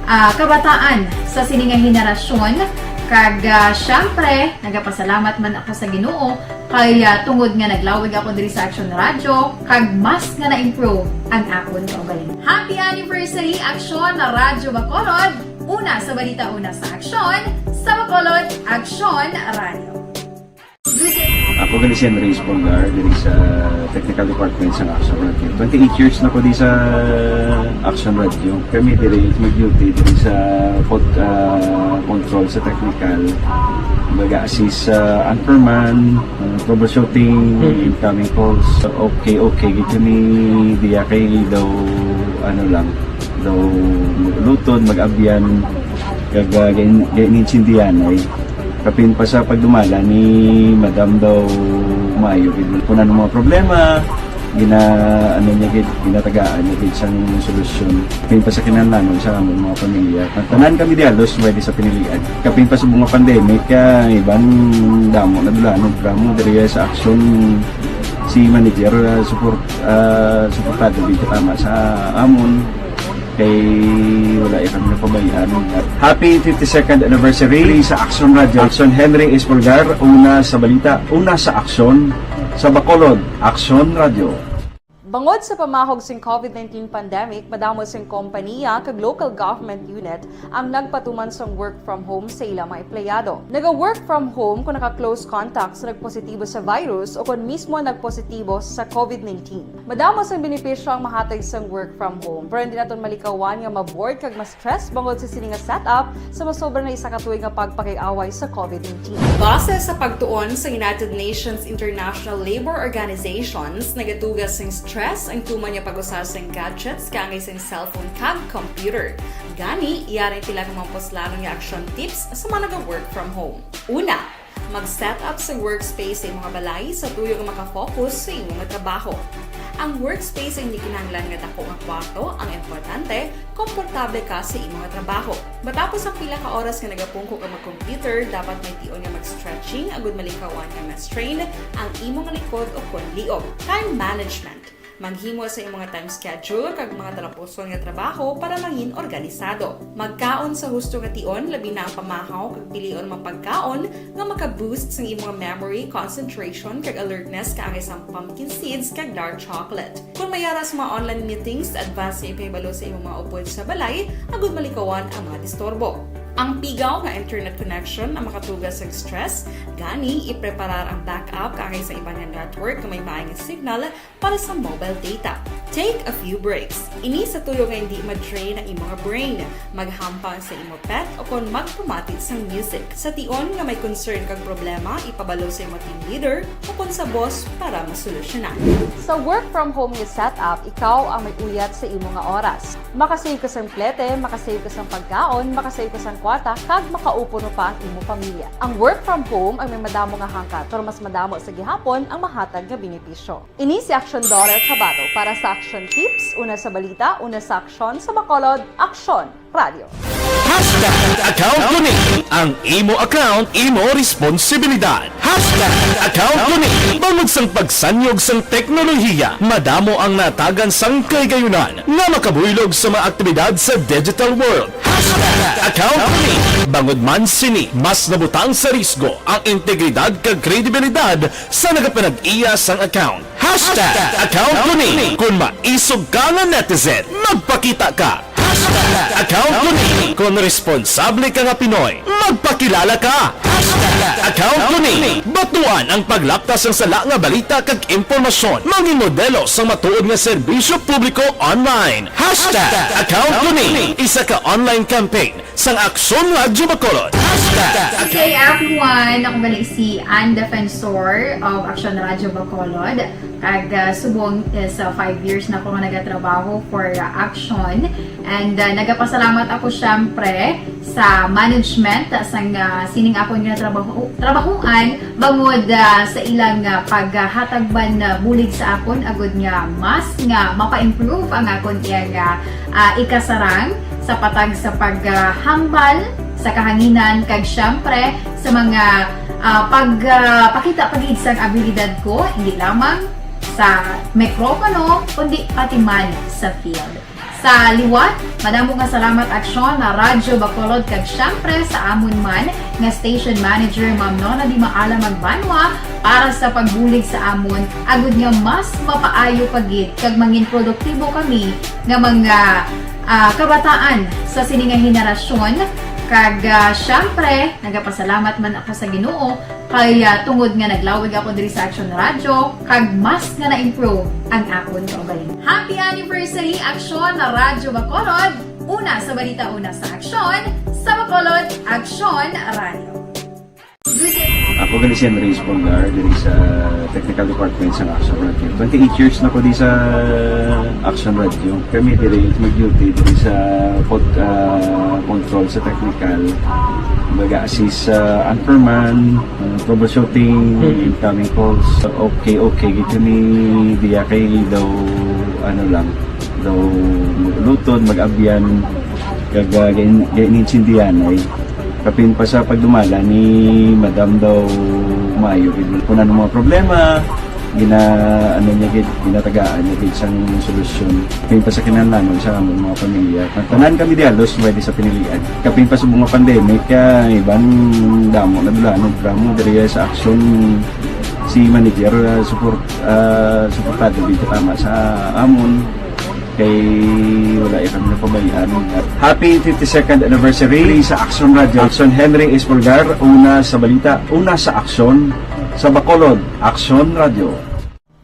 ah, kabataan sa sini nga henerasyon. Kag ah, syempre, nagapasalamat man ako sa Ginoo kay ah, tungod nga naglawig ako diri sa Aksyon Radyo kag mas nga na-improve ang akon kaugalingon. Happy anniversary Aksyon na Radyo Bacolod! Una sa balita, una sa aksyon, sa Bacolod, Aksyon Radyo. Ako gali si Henry Espolgar diri sa Technical Department sa Aksyon Radyo. Twenty-eight years na ko di sa Aksyon Radyo. Kami diri mag-duty diri sa pod, ah, control sa technical. Mag-assist sa anchorman, ah, troubleshooting, incoming calls. Okay, okay gid kami diya kay daw ano lang, daw luton, mag-abyan, kag ah, gain- gain-intindihan ay. Kapin pa sa pagdumala ni Madam daw maayo gid. Kung ano mga problema, gina ano niya gid, ginatagaan niya gid sang solusyon. Kapin pa sa kinahanglanon sa amon mga pamilya. Tanan kami di halos pwede sa pinilian. Kapin pa sa mga pandemic, kaya iban damo na dula, ano, damo diri sa aksyon si manager, ah, support, ah, suportado gid tama sa amon. Kay wala ya kami napabayaan. Happy fifty-second anniversary sa Aksyon Radio. Aksyon Henry Espolgar, una sa balita, una sa aksyon, sa Bacolod, Aksyon Radio. Bangod sa pamahog sing COVID nineteen pandemic, madamo sing kompaniya kag local government unit ang nagpatuman sang work from home sa ilang mga empleyado. Naga-work from home kung naka-close contact sa nagpositibo sa virus o kon mismo nagpositibo sa COVID nineteen. Madamo sang benepisyo ang mahatag sang work from home, pero hindi naton malikawan nga ma-bored kag ma-stress bangod sa sini nga setup sa masobra na isa ka tuig nga pagpakig-away sa COVID nineteen. Base sa pagtuon sa United Nations International Labour Organizations, nagatuga sing stress ang tuman nga pag-usa sing gadgets kaangay sing cellphone kag computer. Gani, yari pila ka mga puslanon nga action tips sa mga naga-work from home. Una, mag-set up sa workspace sa imong balay sa tuyo nga makafocus sa imong trabaho. Ang workspace ay hindi kinahanglan nga dako nga kwarto, ang importante, komportable ka sa imong trabaho. Matapos ang pila ka oras nga nagapungko ka mag-computer, dapat may tion nga mag-stretching agud malikawan nga ma-strain ang imong likod o kon liog. Time management. Maghimo sa imong time schedule kag mga talapuson nga trabaho para mangin organisado. Magkaon sa husto nga tion, labi na ang pamahaw kag pilion mga pagkaon nga maka-boost sang imong memory, concentration, kag alertness kaangay sang pumpkin seeds kag dark chocolate. Kung may ara sa mga online meetings, advance nga ipahibalo sa imong mga upod sa balay agud malikawan ang mga disturbo. Ang pigaw nga internet connection ang makatuga sa stress, gani ipreparar ang backup kaangay sa iban nga network nga may maay nga signal para sa mobile data. Take a few breaks. Ini sa tuyo nga hindi ma-drain ang imong brain. Maghampang sa imo pet o kon magpamati sang music. Sa tion nga may concern kag problema, ipabalo sa imo team leader o kon sa boss para masolusyonan. Sa work from home nga setup, ikaw ang may uyat sa imo nga oras. Makasave ka sang plete, makasave ka sang pagkaon, makasave ka sang kwarta kag makaupod mo pa ang imo pamilya. Ang work from home ang may madamo nga hangkat, pero mas madamo sa gihapon ang mahatag nga benepisyo. Ini si Action Daughter Kabato para sa Action Tips, una sa balita, una sa aksyon, sa Bacolod, Aksyon Radyo. Hashtag account ko ni. Ang imo account, imo responsibilidad. Hashtag account ko ni. Bangod sang pagsanyog sang teknolohiya, madamo ang natagan sang kahigayonan nga makabuylog sa mga aktibidad sa digital world. Hashtag account ko ni. Bangod man sini, mas nabutang sa risgo ang integridad kag kredibilidad sa nagapanag-iya sang account. Hashtag account ko ni. Kung maisog ka nga netizen, magpakita ka. Hashtag account ko ni. Kung responsable ka nga Pinoy, magpakilala ka. Hashtag account ko ni. Batuan ang paglapta sang sala nga balita kag impormasyon. Mangin modelo sang matuod nga serbisyo publiko online. Hashtag account ko ni. Isa ka online campaign sang Aksyon Radyo Bacolod. Hashtag Good day, everyone! Ako gali si Ann Defensor of Action Radyo Bacolod. Kag ah, subong is ah, five years na ako nga nagatrabaho for ah, Action. And ah, nagapasalamat ako syempre sa management sang ah, sining akon nga trabaho, trabahoan bangod ah, sa ilang ah, paghatag man ah, bulig sa akon agud nga mas nga mapa-improve ang akon iyang ah, ah, ikasarang sa patag sa paghambal sa kahanginan kag syempre sa mga ah, pag ah, pakita pa gid sang abilidad ko, hindi lamang sa mikropono kundi pati man sa field. Sa liwat, madamo nga salamat Aksyon na Radyo Bacolod kag syempre sa amon man nga station manager Ma'am Nona Di Maala Magbanwa para sa pagbulig sa amon agud nga mas mapaayo pa gid kag mangin produktibo kami nga mga ah, kabataan sa sini nga henerasyon. Kag ah, syempre, nagapasalamat man ako sa Ginoo kay ah, tungod nga naglawig ako diri sa Action Radio kag mas nga na-improve ang akon kaugalingon. Happy anniversary Action Radyo Bacolod! Una sa balita, una sa aksyon, sa Bacolod, Action Radio. Ako gali si Henry Espolgar diri sa Technical Department sa Action Radio. Twenty-eight years na ko di sa Action Radio. Kami diri mag-duty diri sa pod, ah, control sa technical. Mag-assist sa anchorman, ah, troubleshooting, incoming calls. Okay, okay. Gito ni diya kay daw ano lang, daw luton, mag-abyan, kag uh, gain-, gain-insindihan ay kapin pa sa pagdumala ni Madam daw maayo gid. Kung ano mga problema, gina ano niya gid, ginatagaan niya gid sang solusyon. Kapin pa sa kinahanglanon sa among mga pamilya. Tanan kami di halos pwede sa pinilian. Kapin pa sa mga pandemic, kaya iban damo na dula, ano, drama diri sa aksyon si manager, ah, support, ah, suportado gid tama sa amon. Kay wala ya kami napabayaan. Happy fifty-second anniversary sa Action Radio. Action Henry Espolgar, una sa balita, una sa aksyon, sa Bacolod, Action Radio.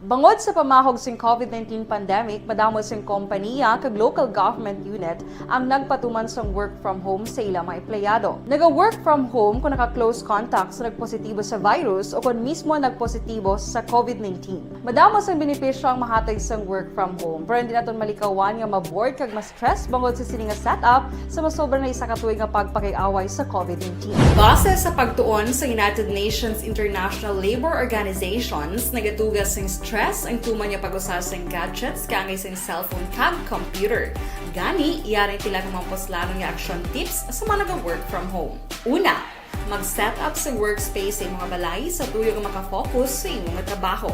Bangod sa pamahog sing COVID nineteen pandemic, madamo sing kompaniya kag local government unit ang nagpatuman sang work from home sa ila mga empleyado. Naga-work from home kung naka-close contact sa nagpositibo sa virus o kung mismo nagpositibo sa COVID nineteen. Madamo sang benepisyo ang mahatag sang work from home, pero hindi naton malikawan nga ma-bored kag ma-stress bangod sa sini nga setup sa masobra na isa ka tuig nga pagpakig-away sa COVID nineteen. Base sa pagtuon sa United Nations International Labor Organizations, nagatuga sing stress ang tuman nga pag-usa sing gadgets kaangay sing cellphone kag computer. Gani, yari ang pila ka mga puslanon nga action tips sa mga naga-work from home. Una, mag-set up sa workspace sa imong balay sa tuyo nga makafocus sa imong trabaho.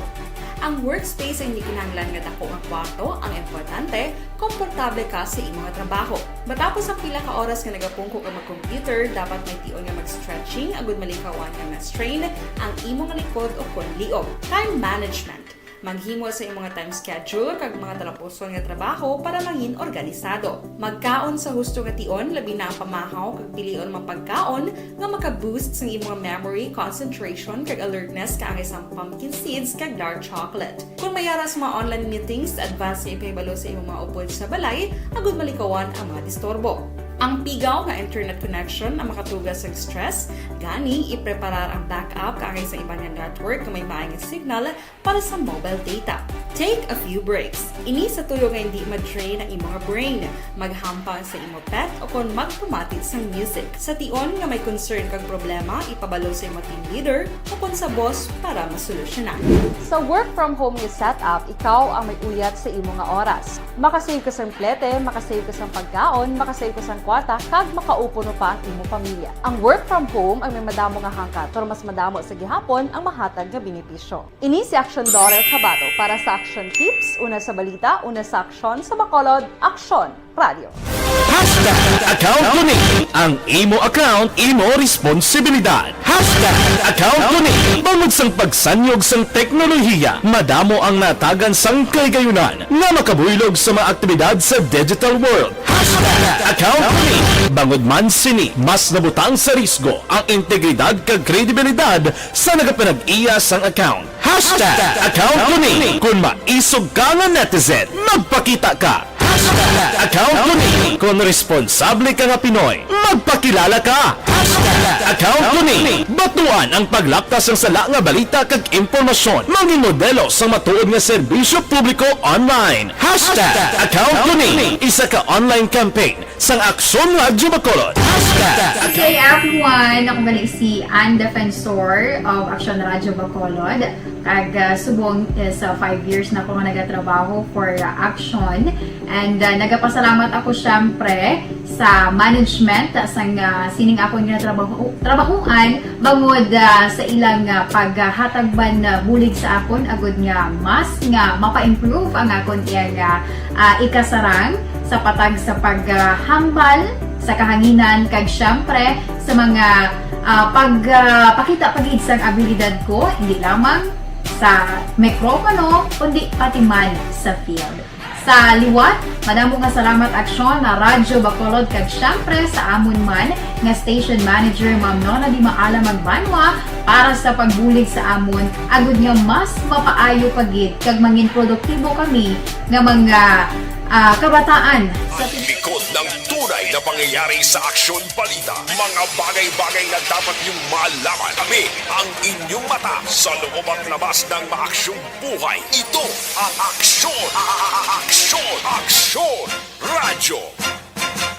Ang workspace ay hindi kinahanglan nga dako nga kwarto, ang importante, komportable ka sa imong trabaho. Matapos ang pila ka oras nga nagapungko ka mag-computer, dapat may tion nga mag-stretching agud malikawan nga ma-strain ang imong likod o kon liog. Time management. Maghimo sa imong time schedule kag mga talapuson nga trabaho para mangin organisado. Magkaon sa husto nga tion, labi na ang pamahaw kag pilion mga pagkaon nga maka-boost sang imong memory, concentration kag alertness kaangay sang pumpkin seeds kag dark chocolate. Kung may ara sa mga online meetings, advance nga ipahibalo sa imong mga upod sa balay agud malikawan ang mga disturbo. Ang pigaw nga internet connection ang makatuga sa stress, gani ipreparar ang backup kaangay sa iban nga network nga may maayong signal para sa mobile data. Take a few breaks. Ini sa tuyo nga hindi ma-drain ang imo nga brain, maghampang sa imo pet o kon magpamati sang music. Sa tion nga may concern kag problema, ipabalo sa imo team leader o kon sa boss para masolusyonan. Sa work from home nga setup, ikaw ang may uyat sa imo nga oras. Makasave ka sang plete, makasave ka sang pagkaon, makasave ka sang kwarta, kag makaupod pa ang imo pamilya. Ang work from home ang may madamo nga hangkat, pero mas madamo sa gihapon ang mahatag nga benepisyo. Ini si Aksyon Dorel Cabato para sa Aksyon Tips, una sa balita, una sa aksyon, sa Bacolod, Aksyon Radio. Hashtag account ko ni. Ang imo account, imo responsibilidad. Hashtag account ko ni. Bangod sang pagsanyog sang teknolohiya, madamo ang natagan sang kahigayonan nga makabuylog sa mga aktibidad sa digital world. Hashtag account ko ni. Bangod man sini, mas nabutang sa risgo ang integridad kag kredibilidad sa nagapanag-iya sang account. Hashtag account ko ni. Kon maisog ka nga netizen, magpakita ka. Hashtag account ko ni. Kon responsable ka nga Pinoy, magpakilala ka. Hashtag account ko ni. Batuan ang paglapta sang sala nga balita kag impormasyon. Mangin modelo sang matuod nga serbisyo publiko online. Hashtag account ko ni. Isa ka online campaign sang Aksyon Radyo Bacolod. Hashtag Good day, everyone! Ako gali si Ann Defensor of Aksyon Radyo Bacolod. Kag ah, subong is ah, five years na ako nga nagatrabaho for ah, Aksyon. And ah, nagapasalamat ako, syempre, sa management sang ah, sining akon nga trabaho, trabahoan bangod ah, sa ilang ah, paghatag man ah, bulig sa akon agud nga mas nga mapa-improve ang akon iyang ah, ah, ikasarang sa patag sa paghambal sa kahanginan kag, syempre, sa mga ah, pag ah, pakita pa gid sang abilidad ko, hindi lamang sa mikropono kundi pati man sa field. Sa liwat, madamo nga salamat, Aksyon, na Radyo Bacolod, kag syempre sa amon man nga station manager, Ma'am Nona Di Maala Magbanwa, para sa pagbulig sa amon, agud nga mas mapaayo pa gid kag mangin produktibo kami nga mga ah, kabataan. Sa Likod ng tunay na pangyayari sa Aksyon Balita, mga bagay-bagay na dapat niyong malaman. Kami ang inyong mata sa loob at labas ng maaksyong buhay. Ito ang Aksyon, Aksyon, Aksyon Radyo.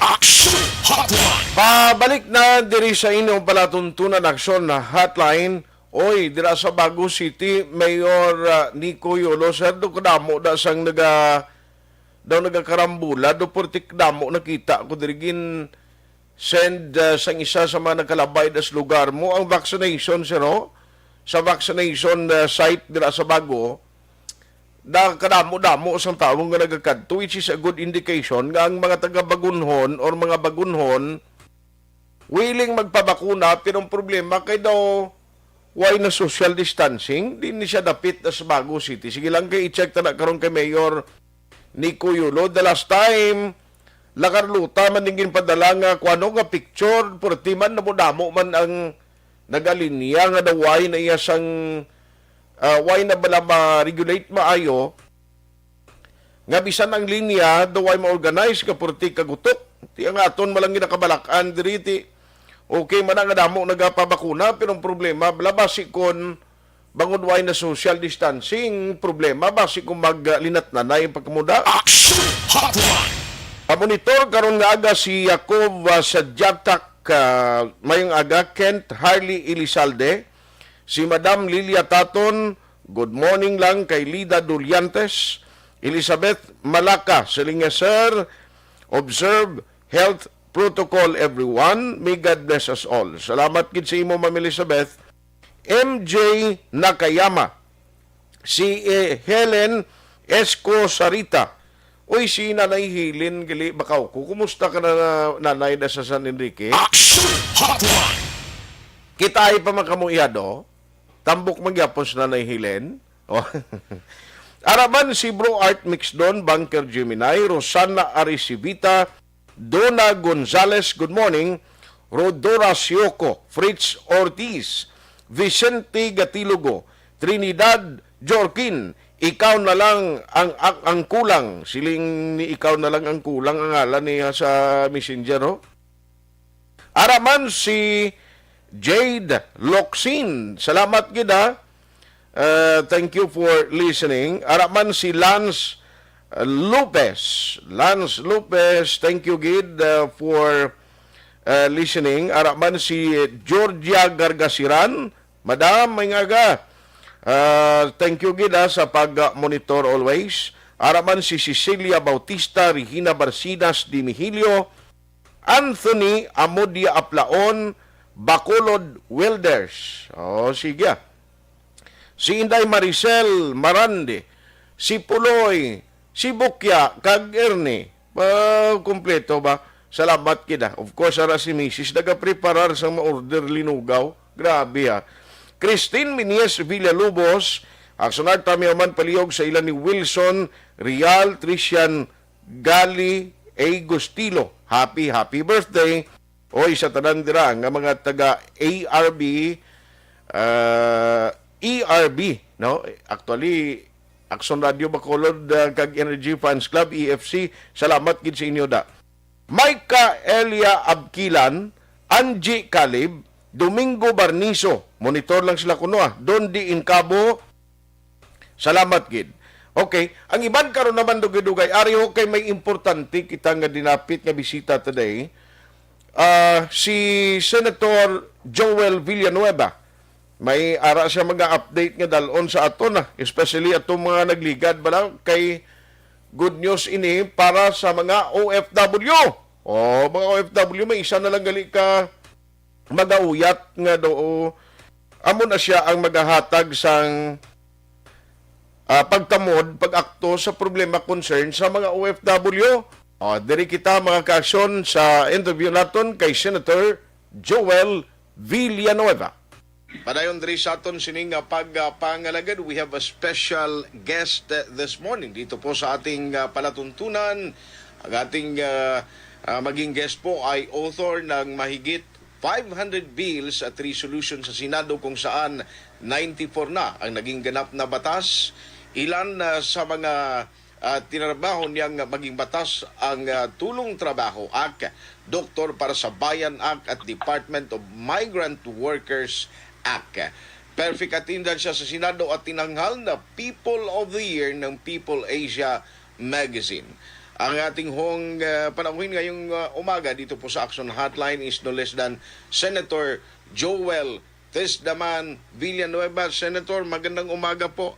Aksyon Hotline. Pabalik na diri sa inyong palatuntunan, Aksyon Hotline. Oy, dira sa Bago City, Mayor ah, Nico Yolo, sir, do kadamo da sang naga daw nagakarambola, do purtik damo nakita ko diri gin send ah, sang isa sa mga nagkalabay das lugar mo ang vaccination, sir, no? Sa vaccination ah, site dira sa Bago, da kadamo-damo sang tawo nga nagakadto, which is a good indication nga ang mga taga Bagunhon or mga Bagunhon willing magpabakuna, pero ang problema kay daw way na social distancing, di ni siya dapit na sa Bago City. Sige lang kay i-check ta na karon kay Mayor Nico Yulo. The last time, La Carlota man din ginpadala nga kuano nga picture, purti man damo-damo man ang nagalinya nga daw way na iya sang ah, way na bala ma-regulate maayo nga bisan ang linya daw way ma-organize nga purti kagutok. Ti ang aton malang ginakabalak-an diri ti okay man na nga damo nagapabakuna, pero ang problema bala basi kon bangod way na social distancing, problema basi kung maglinatnanay ang pagkamuda. Aksyon Hotline. Pamonitor karon nga aga si Jacob ah, Sadyatak, ah, mayong aga, Kent Harley Elizalde, si Madam Lilia Taton, good morning lang kay Lida Doliantes, Elizabeth Malaka, siling nga, "Sir, observe health protocol, everyone. May God bless us all." Salamat gid sa imo, Ma'am Elizabeth. M J Nakayama, si eh, Helen Esco Sarita. Uy, si Nanay Helen gali bakaw ko. Kumusta ka na, Nanay, da sa San Enrique? Aksyon Hotline. Kita ay pa man kamo iyado. Tambok man gyapon si Nanay Helen. Oh. Araman si Bro Art Mixdon, Bunker Gemini, Rosana Aricivita, Dona Gonzales, good morning. Rodora Sioko, Fritz Ortiz, Vicente Gatilogo, Trinidad Jorkin, ikaw na lang ang, ang, ang kulang. Siling ni ikaw na lang ang kulang ang ngalan niya sa messenger, ho? Ara man si Jade Locsin. Salamat gid, ha. Uh, thank you for listening. Ara man si Lance, uh, Lopez. Lance Lopez, thank you gid, uh, for, uh, listening. Ara man si Georgia Gargasiran. Madam, may ngaga. Uh, thank you gid, ha, sa pag-monitor always. Ara man si Cecilia Bautista, Regina Barcinas, Dimihilio, Anthony Amodia Aplaon, Bacolod Wilders. Oh, sige. Si Inday Maricel Marande, si Puloy, si Bukya, kag Ernie. Ah, kompleto ba? Salamat gid, ah. Of course, ara si Misis nagapreparar sa ma-order linugaw. Grabe, ah. Christine Minies Villalobos, Action Art, tami man palihog sa ila ni Wilson Real, Trician Gali A. Gustilo. Happy, happy birthday. Oy, sa tanan dira nga mga taga A R B, ah, E R B, no? Actually, Action Radio Bacolod, ah, kag Energy Fans Club, E F C, salamat gid sa inyo da. Micah Elia Abkilan, Angie Calib, Domingo Barnizo, monitor lang sila kuno, ah, Don D. Incabo, salamat gid. Okay, ang iban karon naman dugay-dugay, ari ho kay may importante kita nga dinapit nga bisita today. Ah, si Senator Joel Villanueva. May ara siya mga update nga dalon sa aton, ah, especially atong mga nagligad bala kay good news ini para sa mga O F W. Oh, mga O F W, may isa na lang gali ka magauyat nga do, amo na siya ang magahatag sang, ah, pagtamod, pag-akto sa problema, concern sa mga O F W. Oh, diri kita, mga kaaksyon, sa interview naton kay Senator Joel Villanueva. Padayon diri sa aton sining, ah, pagpangalagad, we have a special guest, uh, this morning dito po sa ating, ah, palatuntunan. Ang ating, ah, ah, maging guest po ay author ng mahigit five hundred bills at resolution sa Senado, kung saan ninety-four na ang naging ganap na batas. Ilan, ah, sa mga, ah, tinarbaho niyang maging batas ang, ah, Tulong Trabaho Act, Doktor para sa Bayan Act at Department of Migrant Workers Act. Perfect attendance siya sa Senado at tinanghal na People of the Year ng People Asia Magazine. Ang ating hong, ah, panauhin ngayong, ah, umaga dito po sa Action Hotline is no less than Senator Joel Tesdaman Villanueva. Senator, magandang umaga po.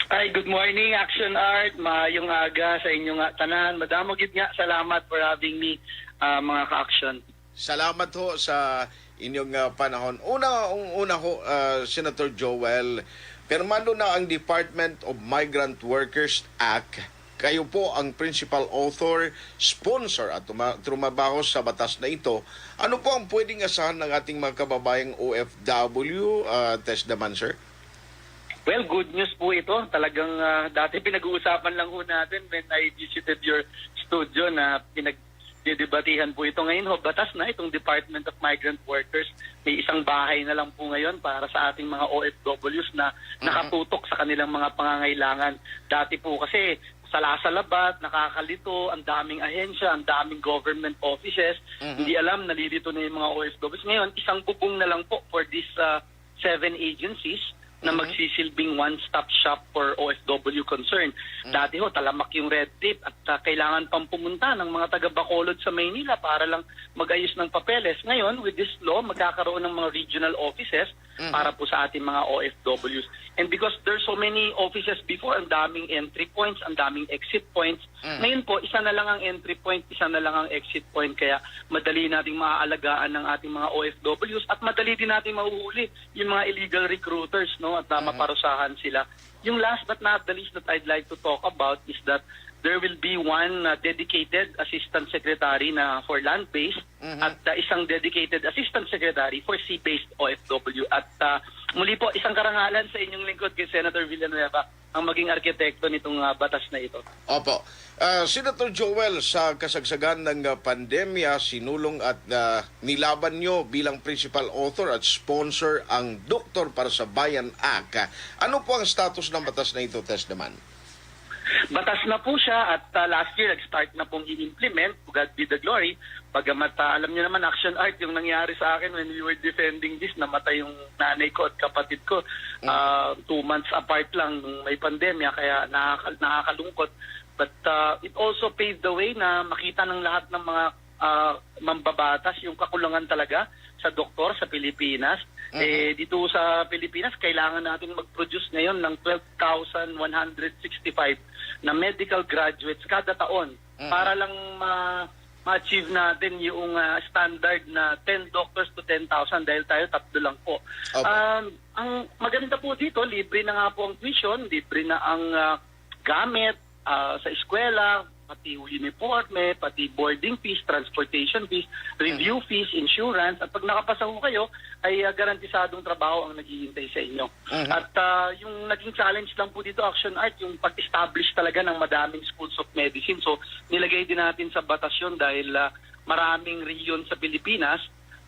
Ay, good morning, Action Art. Maayong aga sa inyo nga tanan. Madamo gid nga salamat for having me, ah, mga ka-action. Salamat ho sa inyong, ah, panahon. Una, ang una ho, ah, Senator Joel, pirmado na ang Department of Migrant Workers Act. Kayo po ang principal author, sponsor at tuma-, trumabaho sa batas na ito. Ano po ang pwedeng asahan ng ating mga kababayang O F W, ah, Tesdaman, sir? Well, good news po ito. Talagang, ah, dati pinag-uusapan lang ho natin when I visited your studio na pinagdidebatihan po ito. Ngayon ho, batas na itong Department of Migrant Workers. May isang bahay na lang po ngayon para sa ating mga O F Ws na Mhm. nakatutok sa kanilang mga pangangailangan. Dati po kasi, salasalabat, nakakalito, ang daming ahensya, ang daming government offices. Mhm. Hindi alam, nalilito na yung mga O F Ws. Ngayon, isang bubong na lang po for this, ah, seven agencies na Mhm. magsisilbing one-stop shop for O F W concern. Mhm. Dati ho, talamak yung red tape at, ah, kailangan pang pumunta ng mga taga Bacolod sa Maynila para lang mag-ayos ng papeles. Ngayon, with this law, magkakaroon ng mga regional offices Mhm. para po sa ating mga O F Ws. And because there's so many offices before, ang daming entry points, ang daming exit points. Mhm. Ngayon po, isa na lang ang entry point, isa na lang ang exit point. Kaya madali nating maaalagaan ng ating mga O F Ws at madali din nating mahuhuli yung mga illegal recruiters, no? At, ah, Mhm. maparusahan sila. Yung last but not the least that I'd like to talk about is that there will be one, ah, dedicated assistant secretary na for land-based Mhm. at, ah, isang dedicated assistant secretary for sea-based O F W. At, ah, muli po, isang karangalan sa inyong lingkod kay Senator Villanueva ang maging arkitekto nitong, ah, batas na ito. Opo. Ah, Senator Joel, sa kasagsagan ng, ah, pandemya, sinulong at, ah, nilaban nyo bilang principal author at sponsor ang Doktor para sa Bayan Act. Ano po ang status ng batas na ito, Tesdaman? Batas na po siya at, ah, last year nag-start na pong i-implement, to God be the glory. Bagamat, ah, alam niyo naman, Action Art, yung nangyari sa akin when we were defending this, namatay yung nanay ko at kapatid ko. Mm. Ah, two months apart lang nung may pandemya, kaya nakaka-, nakakalungkot. But, ah, it also paved the way na makita ng lahat ng mga, ah, mambabatas yung kakulangan talaga sa doktor sa Pilipinas. Mhm. Eh, dito sa Pilipinas, kailangan natin mag-produce ngayon ng twelve thousand one hundred sixty-five na medical graduates kada taon Mhm. para lang ma-, ma-achieve natin yung, ah, standard na ten doctors to ten thousand dahil tayo tatlo lang po. Opo. Um, ang maganda po dito, libre na nga po ang tuition, libre na ang, ah, gamit, ah, sa eskwela, pati uniforme, pati boarding fees, transportation fees, review Mhm. fees, insurance, at pag nakapasa ho kayo, ay, ah, garantisadong trabaho ang naghihintay sa inyo. Mhm. At, ah, yung naging challenge lang po dito, Action Art, yung pag-establish talaga ng madaming schools of medicine. So, nilagay din natin sa batas yun dahil, ah, maraming rehiyon sa Pilipinas,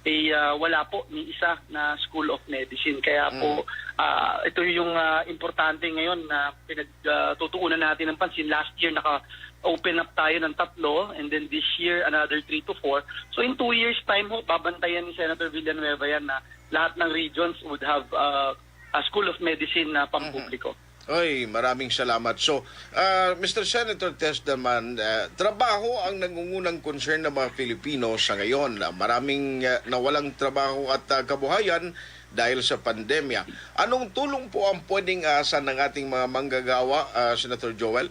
eh, ah, wala po ni isa na School of Medicine. Kaya po, Mm. ah, ito yung, ah, importante ngayon na pinag, ah, tutuunan natin ng pansin. Last year, naka-open up tayo ng tatlo, and then this year, another three to four. So, in two years' time ho, babantayan ni Senator Villanueva yan na lahat ng regions would have, ah, a School of Medicine na Mhm. pampubliko. Oy, maraming salamat. So, ah, Mister Senator Tess naman, ah, trabaho ang nangungunang concern ng mga Pilipino sa ngayon. Ah, maraming, ah, nawalang trabaho at, ah, kabuhayan dahil sa pandemya. Anong tulong po ang pwedeng aasahan ng ating mga manggagawa, ah, Senator Joel?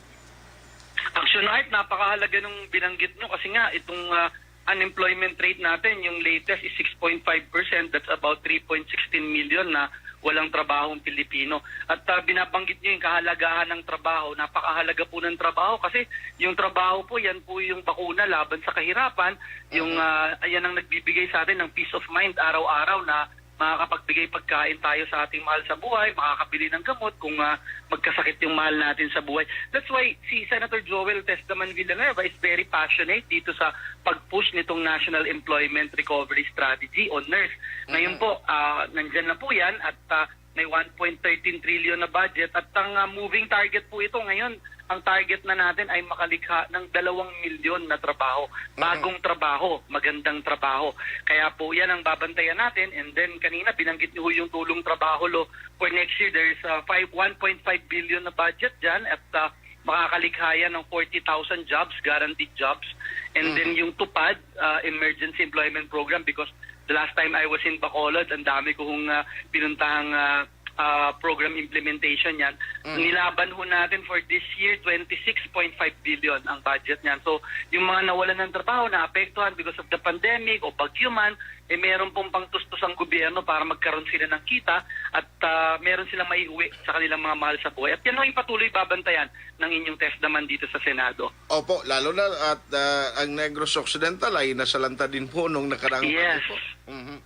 Action Art, napakahalaga nung binanggit nyo kasi nga itong, ah, unemployment rate natin, yung latest is six point five percent. That's about three point sixteen million na walang trabaho ang Pilipino. At, ah, binabanggit nyo yung kahalagahan ng trabaho. Napakahalaga po ng trabaho kasi yung trabaho po, yan po yung bakuna laban sa kahirapan. Yung, Mhm. ah, yan ang nagbibigay sa atin ng peace of mind araw-araw na makakapagbigay pagkain tayo sa ating mahal sa buhay, makakabili ng gamot kung, ah, magkasakit yung mahal natin sa buhay. That's why si Senator Joel Tess naman Villanueva is very passionate dito sa pag-push nitong National Employment Recovery Strategy o nurse. Ngayon Mhm. po, ah, nandyan na po yan at, ah, may one point thirteen trillion na budget at ang, ah, moving target po ito ngayon. Ang target na natin ay makalikha ng dalawang milyon na trabaho. Mhm. Bagong trabaho, magandang trabaho. Kaya po yan ang babantayan natin. And then kanina binanggit niyo yung tulong trabaho law for next year. There's, ah, five, one point five billion na budget dyan at, ah, makakalikha yan ng forty thousand jobs, guaranteed jobs. And then Mhm. yung TUPAD, ah, Emergency Employment Program, because the last time I was in Bacolod, ang dami kong, ah, pinuntahang, ah, ah, program implementation yan. Mm. Nilaban ho natin for this year, twenty-six point five billion ang budget niyan. So, yung mga nawalan ng trabaho, naapektuhan because of the pandemic o bagyo man, eh, meron pong pangtustos ang gobyerno para magkaroon sila ng kita at, ah, meron silang maiuwi sa kanilang mga mahal sa buhay. At yan ang ipatuloy babantayan ng inyong test naman dito sa Senado. Opo, lalo na at, ah, ang Negros Occidental ay nasalanta din po nung nakaraang Yes. Budget po. Mhm.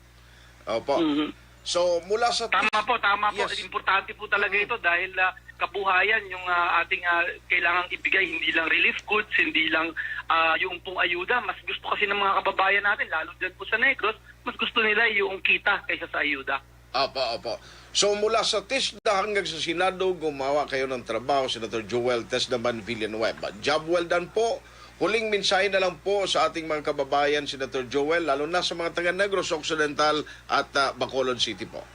Opo. Mhm. So, mula sa Tama po, tama po. Yes. Importante po talaga Mhm. ito dahil, ah, kabuhayan yung, ah, ating, ah, kailangang ibigay, hindi lang relief goods, hindi lang, ah, yung pong ayuda. Mas gusto kasi ng mga kababayan natin, lalo dyan po sa Negros, mas gusto nila yung kita kaysa sa ayuda. Opo, opo. So, mula sa TESDA hanggang sa Senado, gumawa kayo ng trabaho, Senator Joel Tess naman Villanueva. Job well done po. Huling mensahe na lang po sa ating mga kababayan, Senator Joel, lalo na sa mga taga Negros Occidental at, ah, Bacolod City po.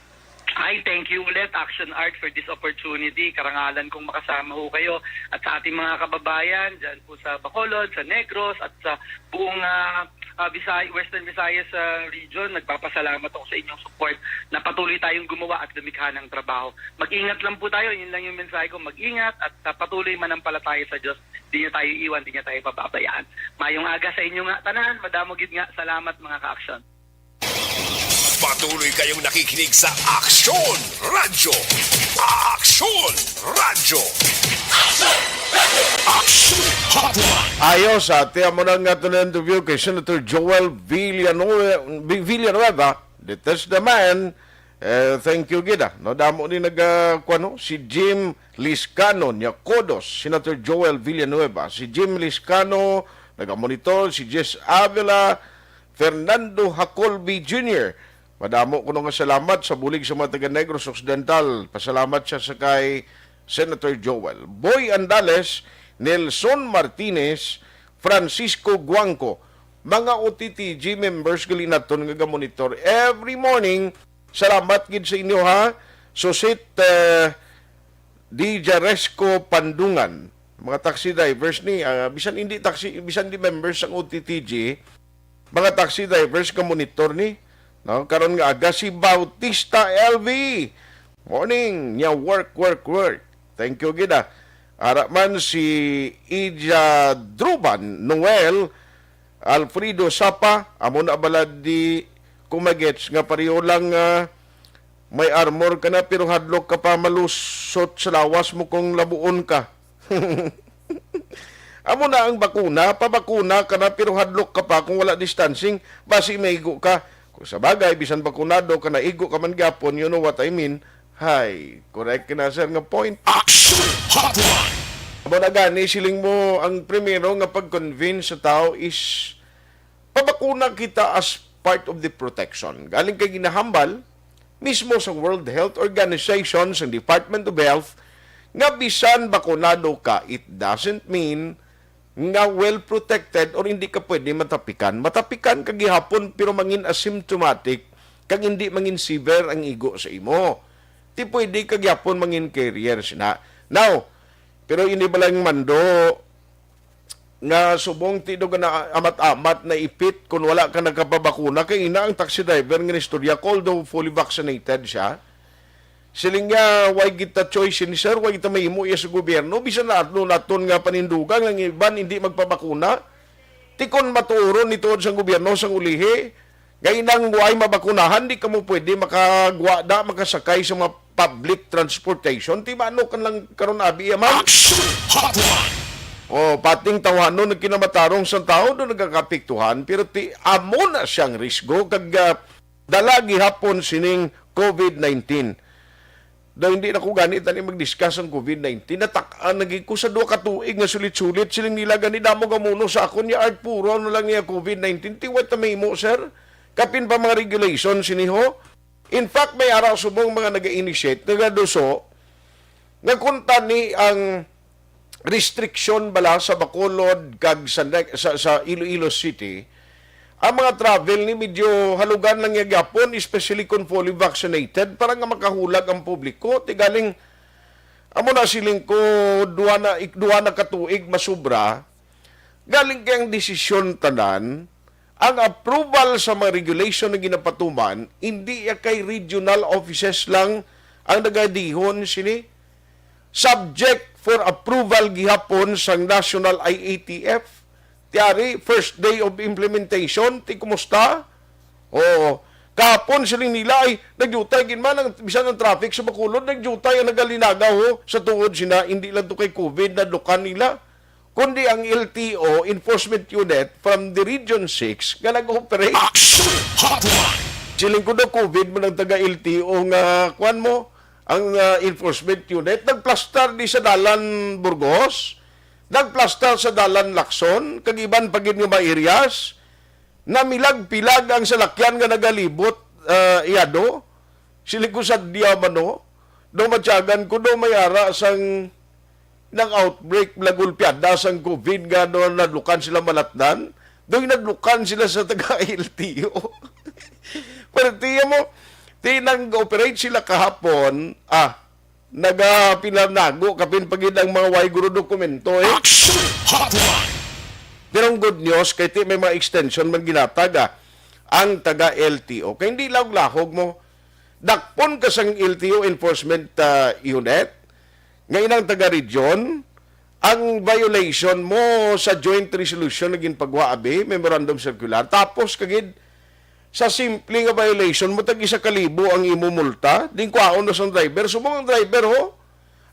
Ay, thank you ulit, Action Art, for this opportunity. Karangalan kong makasama ho kayo at sa ating mga kababayan dyan po sa Bacolod, sa Negros, at sa buong, ah, ah, Visay-, Western Visayas, ah, region. Nagpapasalamat ako sa inyong support na patuloy tayong gumawa at lumikha ng trabaho. Mag-ingat lang po tayo. Yun lang yung mensahe ko. Mag-ingat at, ah, patuloy manampalataya sa Diyos. Di niya tayo iwan, di niya tayo pababayaan. Mayong aga sa inyo nga tanan. Madamo gid nga salamat, mga ka-aksyon. Patuloy kayong nakikinig sa Aksyon Radyo. Aksyon Radyo. Aksyon Hotline. Ayos, ate, amo na nga ito na interview kay Senator Joel Villanueva, Vi-, Villanueva, the test the man. Eh, thank you, gid, ah. No, damo ni nag, ah, kuwan, no? Si Jim Liscano, niya kudos, Senator Joel Villanueva. Si Jim Liscano, nagamonitor, si Jess Avila, Fernando Hacolby Junior. Madamo kuno nga salamat sa bulig sa mga taga Negros Occidental. Pasalamat siya sa kay Senator Joel. Boy Andales, Nelson Martinez, Francisco Guangco, mga O T T G members gali naton nga gamonitor every morning. Salamat gid sa inyo, ha. Susit, eh, Di Jaresco Pandungan, mga taxi drivers ni, ah, bisan hindi taxi, bisan di members sang O T T G, mga taxi drivers nga monitor ni, no? Karon nga aga si Bautista L V. Morning, nya work, work, work. Thank you gid, ah. Ara man si Ija Druban Noel, Alfredo Sapa, amo na bala di ko magets nga pareho lang, ah, may armor ka na pero hadlok ka pa malusot sa lawas mo kung labuon ka. Amo na ang bakuna, pabakuna ka na pero hadlok ka pa kung wala distancing, basi maigo ka. Kung sa bagay, bisan bakunado ka, naigo ka man gyapon, you know what I mean. Hay, correct na, sir, nga point. Action Hotline! Amo na gani, siling mo, ang primero nga pag-convince sa tao is pabakuna kita as part of the protection. Galing kay ginahambal mismo sa World Health Organization, sa Department of Health, nga bisan bakunado ka, it doesn't mean nga well protected or hindi ka pwede matapikan. Matapikan ka gihapon pero mangin asymptomatic kag hindi mangin severe ang igo sa imo. Ti pwede ka gihapon mangin carrier sina. Now, pero ini balang mando nga subong ti do na amat-amat na ipit kung wala ka nagkapabakuna, kay ina ang taxi driver nga istorya ko, although fully vaccinated siya. Siling niya, "Why kita choice ni sir? Why kita mahimo iya sa gobyerno? Bisan na atlo naton nga panindugan ang iban hindi magpabakuna. Ti kon matuoron ni tuod sang gobyerno sang ulihi, nga inang way mabakunahan, di kamo pwede makagwa da, makasakay sa mga public transportation." Ti mano kan lang karon abi, ya, ma'am? Action Hotline! O, pating tawhanon ang kinamatarong sang tao do nagakapiktuhan, pero ti amo na siyang risgo kag, ah, dala gihapon sining COVID nineteen. Daw hindi na ko gani tani mag-discuss ang COVID nineteen. Natak-an lagi ko sa duha ka tuig nga sulit-sulit. Siling nila gani damo gamuno sa akon niya, art puro na lang niya COVID nineteen. Ti wait na mahimo, sir. Kapin pa mga regulation sini ho. In fact, may ara subong mga naga-initiate, nagaduso, nga kung tani ang restriction bala sa Bacolod kag sa ne-, sa, sa Iloilo City, ang mga travel ni medyo halugan lang niya gyapon, especially kung fully vaccinated, para nga makahulag ang publiko. Ti galing, amo na siling ko, duha na, ik-, duha na ka tuig masubra, galing kay ang desisyon tanan, ang approval sa mga regulation nga ginapatuman, hindi ya kay regional offices lang ang nagadihon sini. Subject for approval gihapon sang National I A T F. Ti ari, first day of implementation, ti kumusta? Oo. Kahapon, siling nila, ay, nagyutay gid man ang, bisan ang traffic sa Bacolod, nagyutay ang nagalinagaw, ho, sa tuod sina, hindi lang to kay COVID, nadlukan nila, kundi ang L T O Enforcement Unit from the Region six nga nag-operate. Action Hotline! Siling ko daw, COVID man ang taga L T O nga, kwan mo, ang, ah, enforcement unit, nagplastar di sa dalan Burgos, nagplastar sa dalan Lacson, kag iban pa gid nga mga areas, namilag-pilag ang salakyan nga nagalibot, ah, iyado. Siling ko, sadya man, no? Daw matyagan ko, daw may ara sang nag-outbreak, nagulpiada sang COVID nga, no, nadlukan sila malatnan. Daw nadlukan sila sa taga L T O. Pero tiya mo, ti nag-operate sila kahapon, ah, nagapinanago, kapin pa gid ang mga way guro dokumento, eh. Action Hotline! Pero ang good news, kay ti may mga extension man ginatag, ah, ang taga L T O. Kay hindi lahog-lahog mo, dakpon ka sang L T O enforcement, ah, unit, nga inang taga-region, ang violation mo sa joint resolution na ginpagwa, abi, memorandum circular, tapos kagid sa simple nga violation mo, tag isa ka libo ang imo multa, din kwaon na sang driver. Subong ang driver, ho,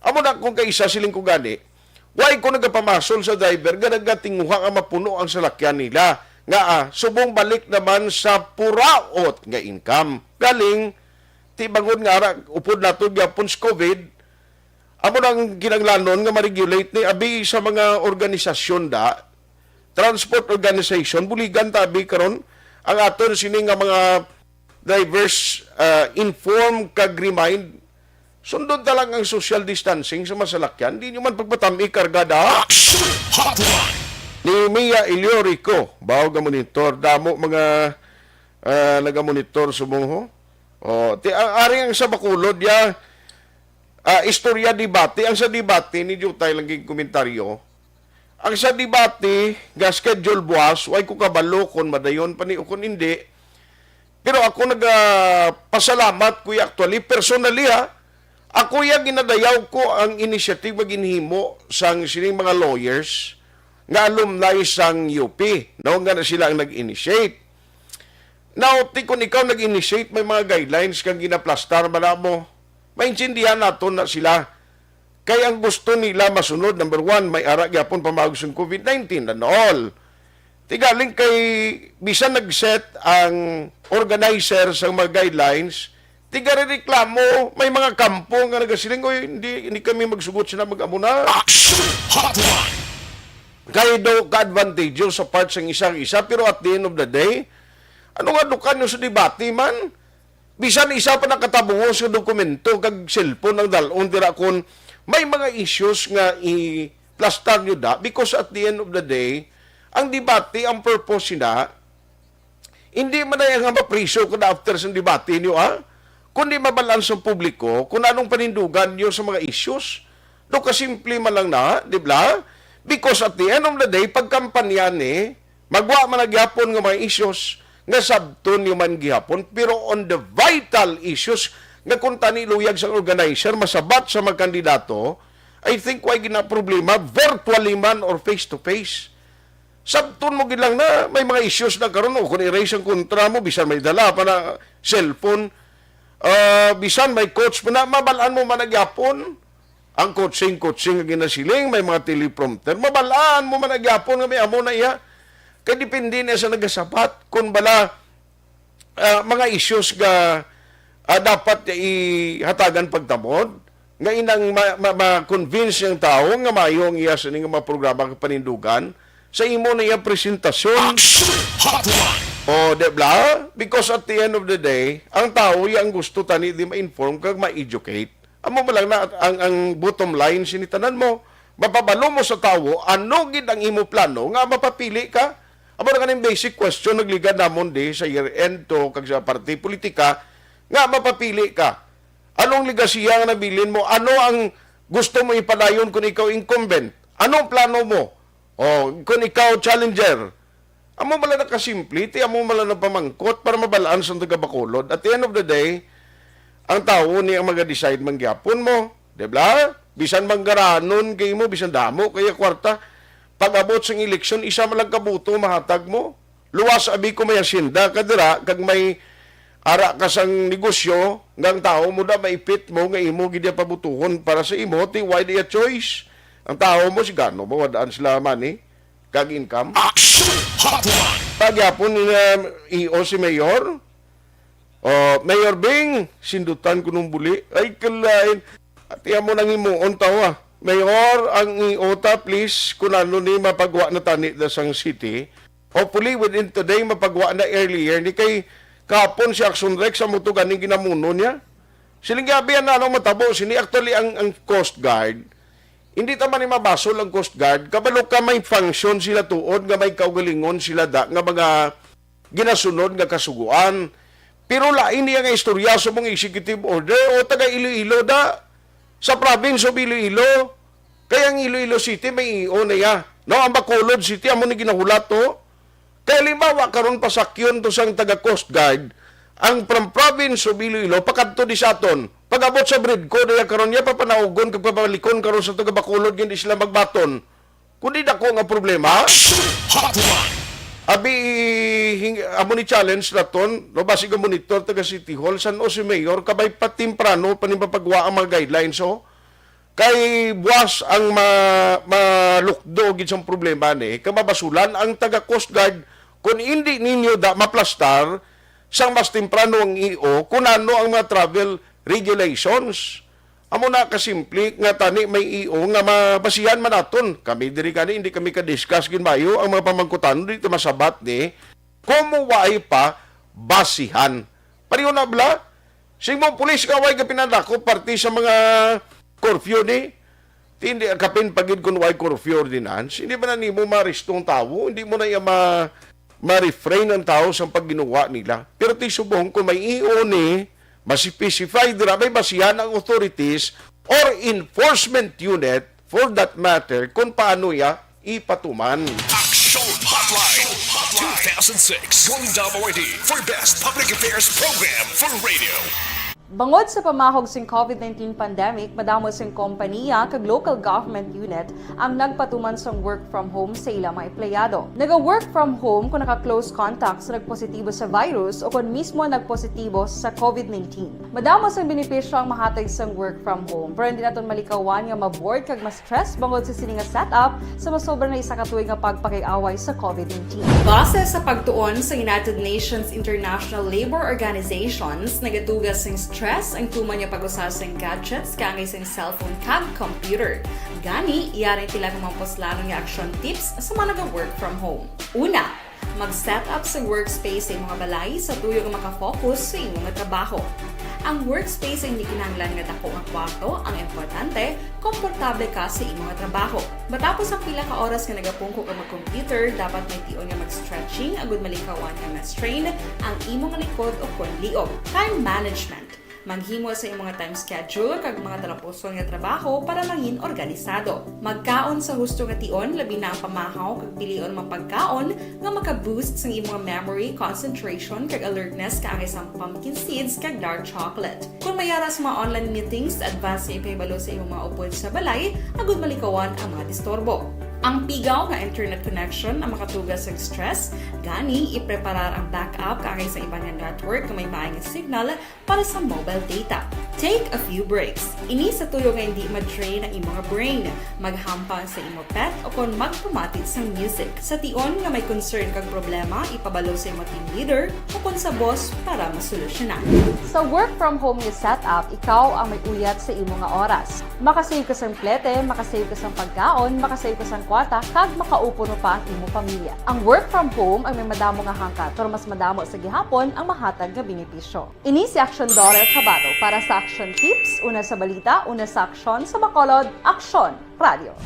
amo na kung kaisa, siling ko gani, why ko nagapamasol sa driver nga nagatinguha nga mapuno ang salakyan nila? Nga, ah, subong balik naman sa puraot nga income. Galing, ti bangod nga ara, upod nato gyapon sa COVID, amo nang kinahanglanon nga ma-regulate ni abi sa mga organisasyon da, transport organization, buligan ta abi karon ang aton sini nga mga drivers, ah, inform kag remind Sundon ta lang ang social distancing sa masalakyan. Di nyo man pagpatami kargada. Action Hotline! Ni Mia Ilio Rico, bawo nga monitor. Damo mga ah, nagamonitor sumuho. O, ti, ang, ari ang sa Bacolod, ya, ah, istorya debate. Ang sa debate, ni Jutay lang gid komentaryo. Ang sa debate, nga schedule buwas, way ko kabalo kung madayon pa ni o kung hindi. Pero ako nagapasalamat, kuya, actually, personally, ha, ako ya ginadayaw ko ang initiative nga ginhimo sang sining mga lawyers nga alumni sang U P, no, nga na sila ang nag-initiate. Now, ti kung ikaw nag-initiate, may mga guidelines kang ginaplastar ba na mo? Maintindihan naton na sila. Kay ang gusto nila masunod, number one, may ara gyapon pamaog sang COVID nineteen and all. Tigaling kay bisan nag-set ang organizer sa mga guidelines, tigareklamo, may mga kampo nga nagasiling, "Oy, hindi, hindi kami magsugot sila mag-amo na." Action Hotline! Kay do ka-advantageous sa part sang isa-isa, pero at the end of the day, ano nga dukan nyo sa debate man? Bisan isa pa nakatabungos nga dokumento kag cellphone ang dalon dira kon may mga issues nga i-plastar nyo da, because at the end of the day, ang debate, ang purpose sina, hindi man na nga mapriso ko na after sa debate nyo, ha? Kundi mabalaan sa publiko kung anong panindugan nyo sa mga issues. Do kasimple man lang na, di ba? Because at the end of the day, pagkampanya ni, magwa man na gyapon nga mga issues nga sabton nyo man gihapon, pero on the vital issues nga kung tani luyag sa organizer, masabat sa mga kandidato, I think way gina problema, virtually man or face to face. Sabton mo gid lang na may mga issues na karon, o kung i-raise ang kontra mo, bisan may dala pa na cellphone, ah, bisan may coach pa na, mabalaan mo man na gyapon. Ang coaching, coaching nga ginasiling, may mga teleprompter. Mabalaan mo man na gyapon nga may amo na iya. Kay depende na sa nagasabat. Kung bala, ah, mga issues nga, ah, dapat ihatagan pagtamod, nga inang ma-, ma-, ma-convince ang tawo nga maayo ang iya sini nga mga programa kag panindugan sa imo na iya presentasyon. Action Hotline! O, di ba? Because at the end of the day, ang tawo iya ang gusto tani di ma-inform kag ma-educate. Amo ba lang na ang, ang bottom line sini tanan mo? Mapabalo mo sa tawo ano gid ang imo plano nga mapapili ka? Amo na kaning basic question nagligad namon di sa year end to kag sa parte politika nga mapapili ka. Ano ang legasiya nga nabilin mo? Ano ang gusto mo ipadayon kung ikaw incumbent? Ano ang plano mo? O, kung ikaw challenger, amo man lang nakasimple, ti amo man lang nagpamangkot para mabalaan sa taga Bacolod. At the end of the day, ang tawo ni ang maga-decide man gyapon mo, di ba? Bisan manggaranon kay mo, bisan damo kaya kwarta, pag-abot sang eleksyon, isa man lang ka boto mahatag mo. Luwas abi ko may asyenda ka dira, kag may ara ka sang negosyo, nga ang tawo mo da maipit mo nga imo gid iya pabutuhon para sa imo, ti why di a choice? Ang tawo mo, si gano mo, wadaan sila money kag income. Action Hotline! Pagyapon ni, um, E O si Mayor. O, Mayor Bing, sindutan ko nung buli. Ay, kalain. Ati amo nang himuon tawa. Mayor, ang E O ta, please, kung ano ni mapagwa na tani da sang city. Hopefully, within today, mapagwa na earlier. Ni kay kapon si Action Rex, amo to ganing ginamuno niya. Siling gabi, ano, ano matabo? Sini actually ang, ang Coast Guard. Hindi ta man ni mabasol ang Coast Guard. Kabalo ka may function sila tuod nga may kaugalingon sila da nga mga ginasunod nga kasugoan. Pero lain niya nga istorya sa mga executive order o taga Iloilo da. Sa province of Iloilo, kay ang Iloilo City may E O na iya. No, ang Bacolod City amo ni ginahulat to. Kay halimbawa karon pasakyon to sang taga Coast Guard ang from province of Iloilo pakadto di sa aton. Pag-abot sa Bridco diya karon niya papanaugon kag pabalikon karon sa taga Bacolod nga di sila magbaton. Kundi dako nga problema. Action Hotline! Abi, hing-, amo ni challenge naton, no, basig ang monitor taga City Hall, san-o si Mayor, kabay pa temprano pa ni mapagwa ang mga guidelines, oh. Kay buwas ang ma-, malukdo gid sang problema ni, kay mabasulan ang taga Coast Guard, kung hindi ninyo da maplastar, sang mas temprano ang E O, kung ano ang mga travel regulations. Amo na kasimple nga tani may E O nga mabasihan man naton. Kami diri gani, hindi kami ka-discuss gid maayo ang mga pamangkutan, di ta masabat ni kung mo waay pa basihan. Pareho na bala, Sing mo, pulis ka, way ka pinadako, parte sa mga curfew ni. Ti, hindi, kapin pa gid kun way curfew ordinance, hindi ba na nimo maresto ang tawo? Hindi mo na iya ma-, ma-refrain ang tawo sa pagginuwa nila. Pero ti subong kung may I O ni, ma-specify dira, may basihan ang authorities or enforcement unit, for that matter, kung paano iya ipatuman. Action Hotline two thousand six Golden Dome Awardee for Best Public Affairs Program for Radio. Bangod sa pamahog sing COVID nineteen pandemic, madamo sing kompaniya kag local government unit ang nagpatuman sang work from home sa ila mga empleyado. Naga-work from home kung naka-close contact sa nagpositibo sa virus o kon mismo nagpositibo sa COVID nineteen. Madamo sang benepisyo ang mahatag sang work from home, pero hindi naton malikawan nga ma-bored kag ma-stress bangod sa sini nga setup sa masobra na isa ka tuig nga pagpakig-away sa COVID nineteen. Base sa pagtuon sa United Nations International Labour Organizations, nagatuga sing stress ang tuman nga pag-usa sing gadgets kaangay sing cellphone kag computer. Gani, yari sila nga mga puslanon nga action tips sa mga naga-work from home. Una, mag-set up sa workspace sa imong balay sa tuyo nga makafocus sa imo nga trabaho. Ang workspace ay hindi kinahanglan nga dako nga kwarto, ang importante, komportable ka sa imo nga trabaho. Matapos ang pila ka oras nga nagapungko ka mag-computer, dapat may tion nga mag-stretching agud malikawan nga ma-strain ang imo nga likod o kon liog. Time management. Maghimo sa imong time schedule kag mga talapuson nga trabaho para mangin organisado. Magkaon sa husto nga tion, labi na ang pamahaw kag pilion mga pagkaon nga maka-boost sang imong memory, concentration kag alertness kaangay sang pumpkin seeds kag dark chocolate. Kung may ara sa mga online meetings, advance nga ipahibalo sa imong mga upod sa balay agud malikawan ang mga disturbo. Ang pigaw nga internet connection ang makatuga sang stress, gani ipreparar ang backup kaangay sa iban nga network nga may maay nga signal para sa mobile data. Take a few breaks. Ini sa tuyo nga hindi ma-drain ang imo nga brain. Maghampang sa imo pet o kon magpamati sang music. Sa tion nga may concern kag problema, ipabalo sa imo team leader o kon sa boss para masolusyonan. Sa work from home nga setup, ikaw ang may uyat sa imo nga oras. Makasave ka sang plete, makasave ka sang pagkaon, makasave ka sang kwarta, kag makaupod mo pa ang imo pamilya. Ang work from home ang may madamo nga hangkat, pero mas madamo sa gihapon ang mahatag nga benepisyo. Ini si Action Daughter Kabato para sa Action Tips, una sa balita, una sa aksyon, sa Bacolod, Aksyon Radio.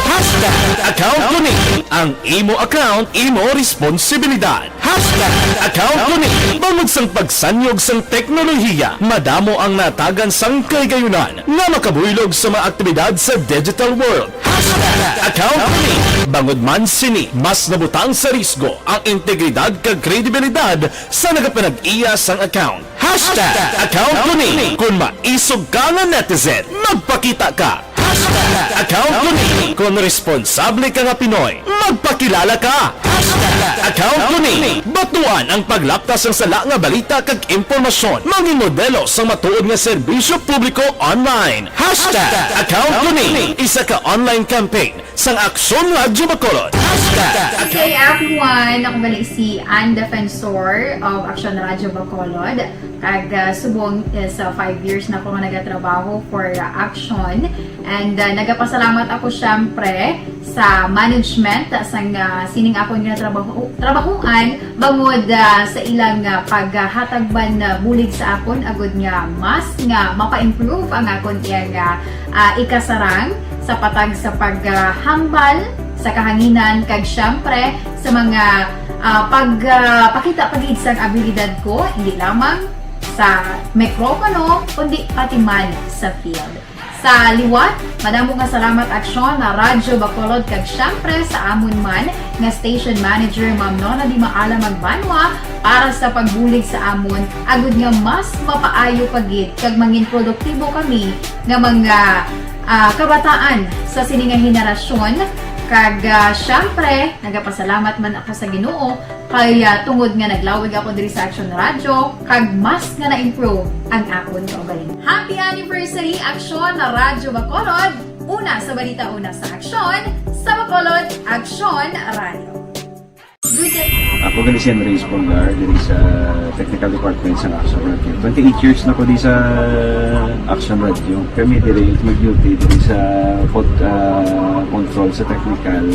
Hashtag account ko ni. Ang imo account, imo responsibilidad. Hashtag account ko ni. Bangod sang pagsanyog sang teknolohiya, madamo ang natagan sang kahigayonan nga makabuylog sa mga aktibidad sa digital world. Hashtag account ko ni. Bangod man sini, mas nabutang sa risgo ang integridad kag kredibilidad sa nagapanag-iya sang account. Hashtag account ko ni. Kung maisog ka nga netizen, magpakita ka. Hashtag account ko ni. Kung responsable ka nga Pinoy, magpakilala ka. Hashtag account ko ni. Batuan ang paglapta sang sala nga balita kag impormasyon. Mangin modelo sang matuod nga serbisyo publiko online. Hashtag account ko ni. Isa ka online campaign sang Aksyon Radyo Bacolod. Hashtag Good day, everyone! Ako gali si Ann Defensor of Action Radyo Bacolod. Kag ah, subong is ah, five years na ako nga nagatrabaho for ah, Action. And ah, nagapasalamat ako syempre sa management sang ah, sining akon nga trabaho, trabahoan bangod ah, sa ilang ah, paghatag man ah, bulig sa akon agud nga mas nga mapa-improve ang akon iyang ah, ah, ikasarang sa patag sa paghambal sa kahanginan kag siyempre sa mga ah, pag ah, pakita pa gid sang abilidad ko, hindi lamang sa mikropono kundi pati man sa field. Sa liwat, madamo nga salamat Aksyon na Radyo Bacolod kag siyempre sa amon man nga station manager Ma'am Nona Di Maala Magbanwa para sa pagbulig sa amon agud nga mas mapaayo pa gid kag mangin produktibo kami nga mga ah, kabataan sa sini nga henerasyon. Kag ah, syempre, nagapasalamat man ako sa Ginoo kay ah, tungod nga naglawig ako diri sa Action Radio kag mas nga na-improve ang akon kaugalingon. Happy anniversary Action Radyo Bacolod! Una sa balita, una sa aksyon, sa Bacolod Action Radio. Ako gali si Henry Espolgar, diri sa technical department sa Action Radio. Twenty-eight years na ko di sa Action Radio. Kami diri mag-duty diri sa pod-, ah, control sa technical.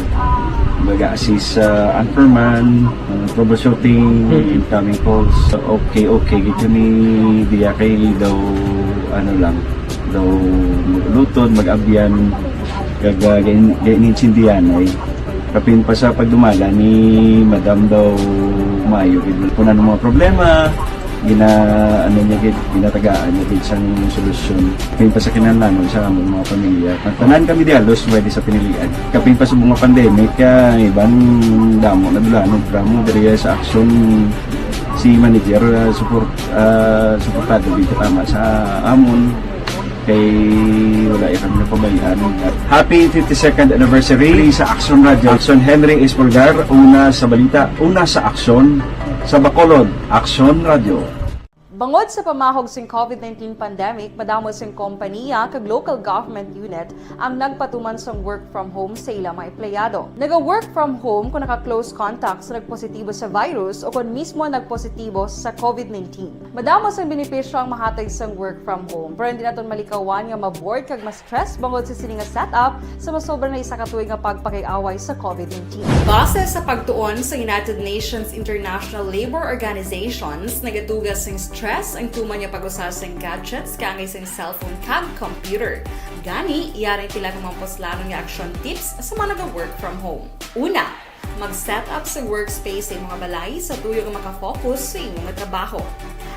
Mag-assist sa anchorman, ah, troubleshooting, incoming calls. Okay, okay, gid kami diya kay daw, ano lang, daw mag-ulutod, mag-abyan, kag, ah, gain-, gain-, insindihan ay. Kapin pa sa pagdumala ni Madam daw maayo gid. Kung ano mga problema, gina-, ano niya gid, ginatagaan niya gid sang solusyon. Kapin pa sa kinahanglanon sa among mga pamilya. Tanan kami di halos pwede sa pinilian. Kapin pa sa mga pandemic, ah, iban damo na dulanon, drama diri sa Action si manager, ah, support, ah, suportado gid tama sa amon. Kay wala ya kami napabayaan. Happy fifty-second anniversary sa Action Radio. Action Henry Espolgar, una sa balita, una sa aksyon, sa Bacolod, Action Radio. Bangod sa pamahog sing covid nineteen pandemic, madamo sing kompaniya kag local government unit ang nagpatuman sang work from home sa ila mga empleyado. Naga-work from home kung naka-close contact sa nagpositibo sa virus o kon mismo nagpositibo sa covid nineteen. Madamo sang benepisyo ang mahatag sang work from home, pero hindi naton malikawan nga ma-bored kag ma-stress bangod sa sini nga setup sa masobra na isa ka tuig nga pagpakig-away sa covid nineteen. Base sa pagtuon sa United Nations International Labour Organizations, nagatuga sing stress ang tuman nga pag-usa sing gadgets kaangay sing cellphone kag computer. Gani, yari ang pila ka mga puslanon nga action tips sa mga naga-work from home. Una, mag-set up sa workspace sa imong balay sa tuyo nga makafocus sa imong trabaho.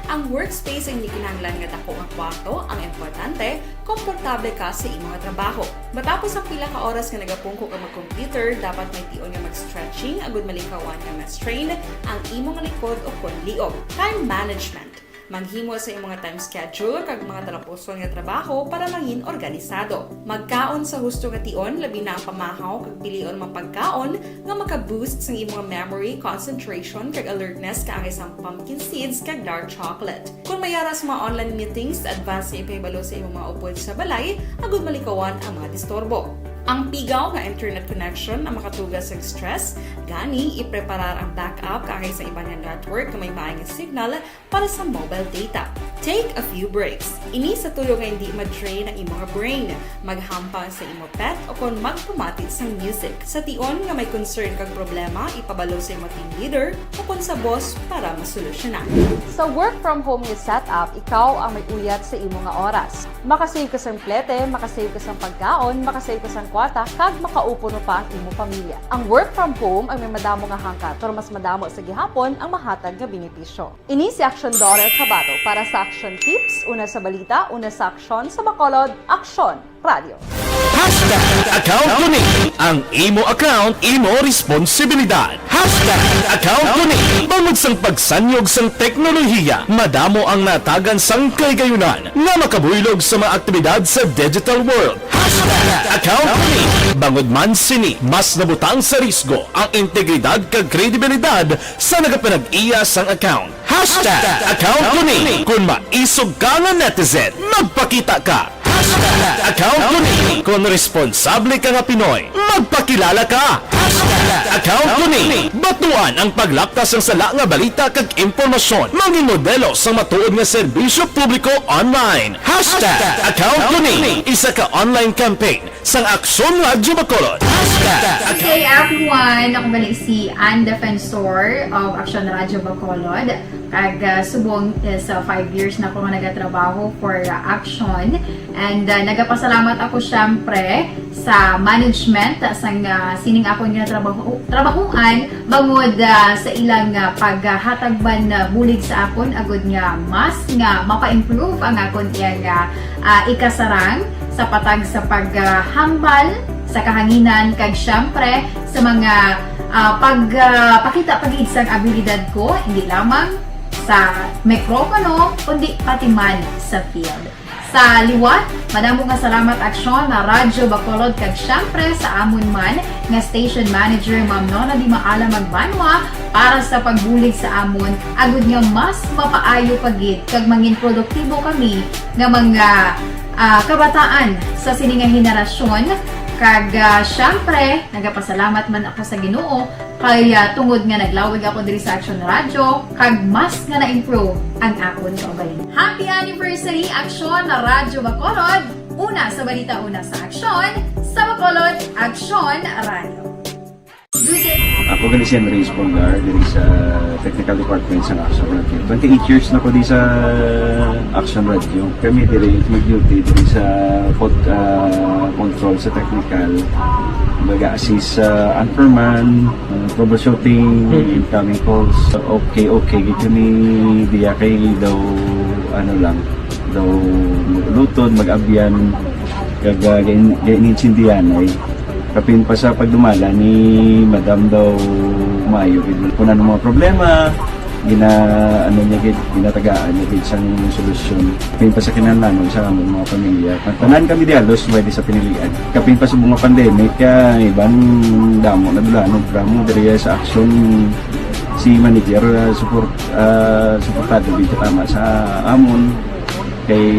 Ang workspace ay hindi kinahanglan nga dako nga kwarto, ang importante, komportable ka sa imong trabaho. Matapos ang pila ka oras nga nagapungko ka mag-computer, dapat may tion nga mag-stretching agud malikawan nga ma-strain ang imong likod o kon liog. Time management. Maghimo sa imong time schedule kag mga talapuson nga trabaho para mangin organisado. Magkaon sa husto nga tion, labi na ang pamahaw kag pilion mga pagkaon nga maka-boost sang imong memory, concentration, kag alertness kaangay sang pumpkin seeds kag dark chocolate. Kung may ara sa mga online meetings, advance nga ipahibalo sa imong mga upod sa balay agud malikawan ang mga disturbo. Ang pigaw nga internet connection ang makatuga sang stress, gani ipreparar ang backup kaangay sa iban nga network nga may maayo nga signal para sa mobile data. Take a few breaks. Ini sa tuyo nga hindi ma-drain ang imo nga brain. Maghampang sa imo pet o kon magpamati sang music. Sa tion nga may concern kag problema, ipabalo sa imo team leader o kon sa boss para masolusyonan. Sa work from home nga setup, ikaw ang may uyat sa imo nga oras. Makasave ka sang plete, makasave ka sang pagkaon, makasave ka sang kwarta, kag makaupod pa ang imo pamilya. Ang work from home ang may madamo nga hangkat, pero mas madamo sa gihapon ang mahatag nga benepisyo. Ini si Action Daughter Cabato para sa Action Tips, una sa balita, una sa aksyon, sa Bacolod, Action Radio. Hashtag account ko ni. Ang imo account, imo responsibilidad. Hashtag account ko ni. Bangod sang pagsanyog sang teknolohiya, madamo ang natagan sang kahigayonan nga makabuylog sa mga aktibidad sa digital world. Hashtag account ko ni. Bangod man sini, mas nabutang sa risgo ang integridad kag kredibilidad sa nagapanag-iya sang account. Hashtag account ko ni. Kung maisog ka nga netizen, magpakita ka. Hashtag account ko ni. Kung responsable ka nga Pinoy, magpakilala ka. Hashtag account ko ni. Batuan ang paglapkas sang sala nga balita kag impormasyon. Mangin modelo sang matuod nga serbisyo publiko online. Hashtag account ko ni. Isa ka online campaign sang Aksyon Radyo Bacolod. Hashtag Good day, everyone. Ako gali si Ann Defensor of Aksyon Radyo Bacolod. Kag, ah, subong is, ah, five years na ako nga nagatrabaho for, ah, Aksyon. And, ah, nagapasalamat ako, syempre, sa management, ah, sang, ah, sining akon nga trabaho, trabahoan, bangod, ah, sa ilang, ah, paghatag man, ah, bulig sa akon, agud nga mas nga mapa-improve ang akon iyang, ah, ah, ikasarang sa patag sa paghambal sa kahanginan, kag syempre sa mga, ah, pag, ah, pakita pa gid sang abilidad ko, hindi lamang sa mikropono, kundi pati man sa field. Sa liwat, madamo nga salamat, Aksyon, na Radyo Bacolod, kag syempre sa amon man nga station manager, Ma'am Nona Di Maala Magbanwa, para sa pagbulig sa amon, agud nga mas mapaayo pa gid kag mangin produktibo kami nga mga, ah, kabataan sa sini nga henerasyon. Kag, ah, syempre, nagapasalamat man ako sa Ginoo Kay, ah, tungod nga naglawig ako diri sa Action Radio, kag mas nga na-improve ang akon kaugalingon. Happy anniversary, Action Radyo Bacolod! Una sa balita, una sa aksyon, sa Bacolod, Action Radio. Good day. Ako gali si Andres Polgar, diri sa Technical Department sa Action Radio. Twenty-eight years na ko di sa Action Radio. Kami diri mag-duty diri sa pod, ah, control sa technical. Mag-assist sa anchorman, ah, troubleshooting, incoming calls. Okay, okay, gid kami diya kay daw, ano lang, daw mag-ulutod, mag-abyan, kag, ah, gain-, gain-, gaintindihan ay. Kapin pa sa pagdumala ni Madam daw maayo gid. Kung ano mga problema, gina, ano niya gid, ginatagaan niya gid sang solusyon. Kapin pa sa kinahanglanon sa among mga pamilya. Tanan kami di halos pwede sa pinilian. Kapin pa sa mga pandemic, kaya iban damo na dula, ano, drama diri sa aksyon si manager, ah, support, ah, suportado gid tama sa amon. Kay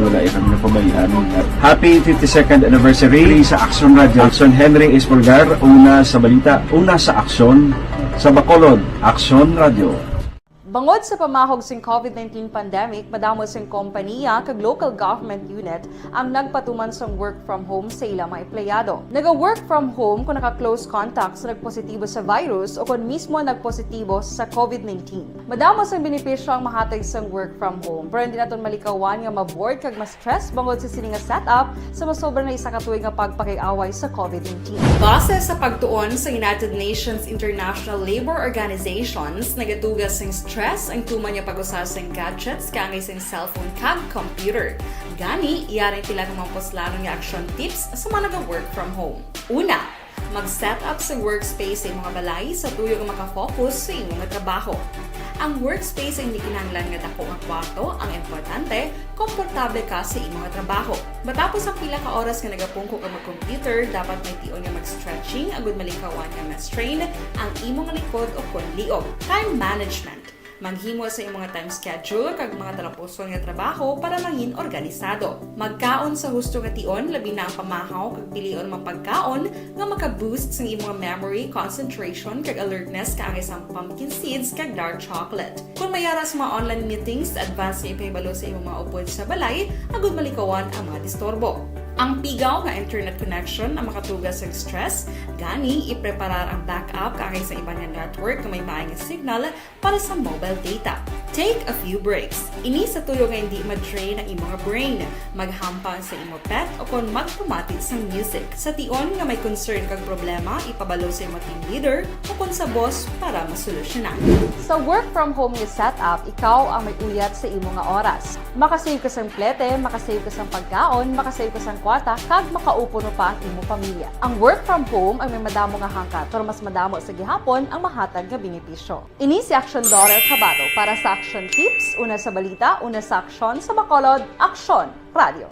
wala ya kami napabayaan. Happy fifty-second anniversary sa Action Radio. Action Henry Espolgar, una sa balita, una sa aksyon, sa Bacolod, Action Radio. Bangod sa pamahog sing COVID nineteen pandemic, madamo sing kompaniya kag local government unit ang nagpatuman sang work from home sa ilang mga empleyado. Naga-work from home kung naka-close contact sa nagpositibo sa virus o kon mismo nagpositibo sa COVID nineteen. Madamo sang benepisyo ang mahatag sang work from home, pero hindi naton malikawan nga ma-bored kag ma-stress bangod sa sini nga setup sa masobra na isa ka tuig nga pagpakig-away sa COVID nineteen. Base sa pagtuon sa United Nations International Labor Organizations, nagatuga sing stress ang tuman nga pag-usa sing gadgets kaangay sing cellphone kag computer. Gani, yari ang pila ka mga puslanon nga action tips sa mga naga-work from home. Una, mag-set up sa workspace sa imo nga balay sa tuyo nga makafocus sa imo nga trabaho. Ang workspace ay hindi kinahanglan nga dako nga kwarto, ang importante, komportable ka sa imo nga trabaho. Matapos ang pila ka oras nga nagapungko ka mag-computer, dapat may tion nga mag-stretching agud malikawan nga ma-strain ang imo nga likod o kon liog. Time management. Maghimo sa imong time schedule kag mga talapuson nga trabaho para mangin organisado. Magkaon sa husto nga tion, labi na ang pamahaw kag pilion mga pagkaon nga maka-boost sang imong memory, concentration, kag alertness kaangay sang pumpkin seeds kag dark chocolate. Kung may ara sa mga online meetings, advance nga ipahibalo sa imong mga upod sa balay agud malikawan ang mga disturbo. Ang pigaw nga internet connection ang makatuga sang stress, gani ipreparar ang backup kaangay sa iban nga network nga may maay nga signal para sa mobile data. Take a few breaks. Ini sa tuyo nga hindi ma-drain ang imo nga brain. Maghampang sa imo pet o kon magpamati sang music. Sa tion nga may concern kag problema, ipabalo sa imo team leader o kon sa boss para masolusyonan. Sa work from home nga setup, ikaw ang may uyat sa imo nga oras. Makasave ka sang plete, makasave ka sang pagkaon, makasave ka sang kwarta, kag makaupo no pa ang imo pamilya. Ang work from home ay may madamo nga hangkat, pero mas madamo sa gihapon ang mahatag nga benepisyo. Ini si Action Daughter Kabato para sa Action Tips, una sa balita, una sa aksyon, sa Bacolod, Aksyon Radio.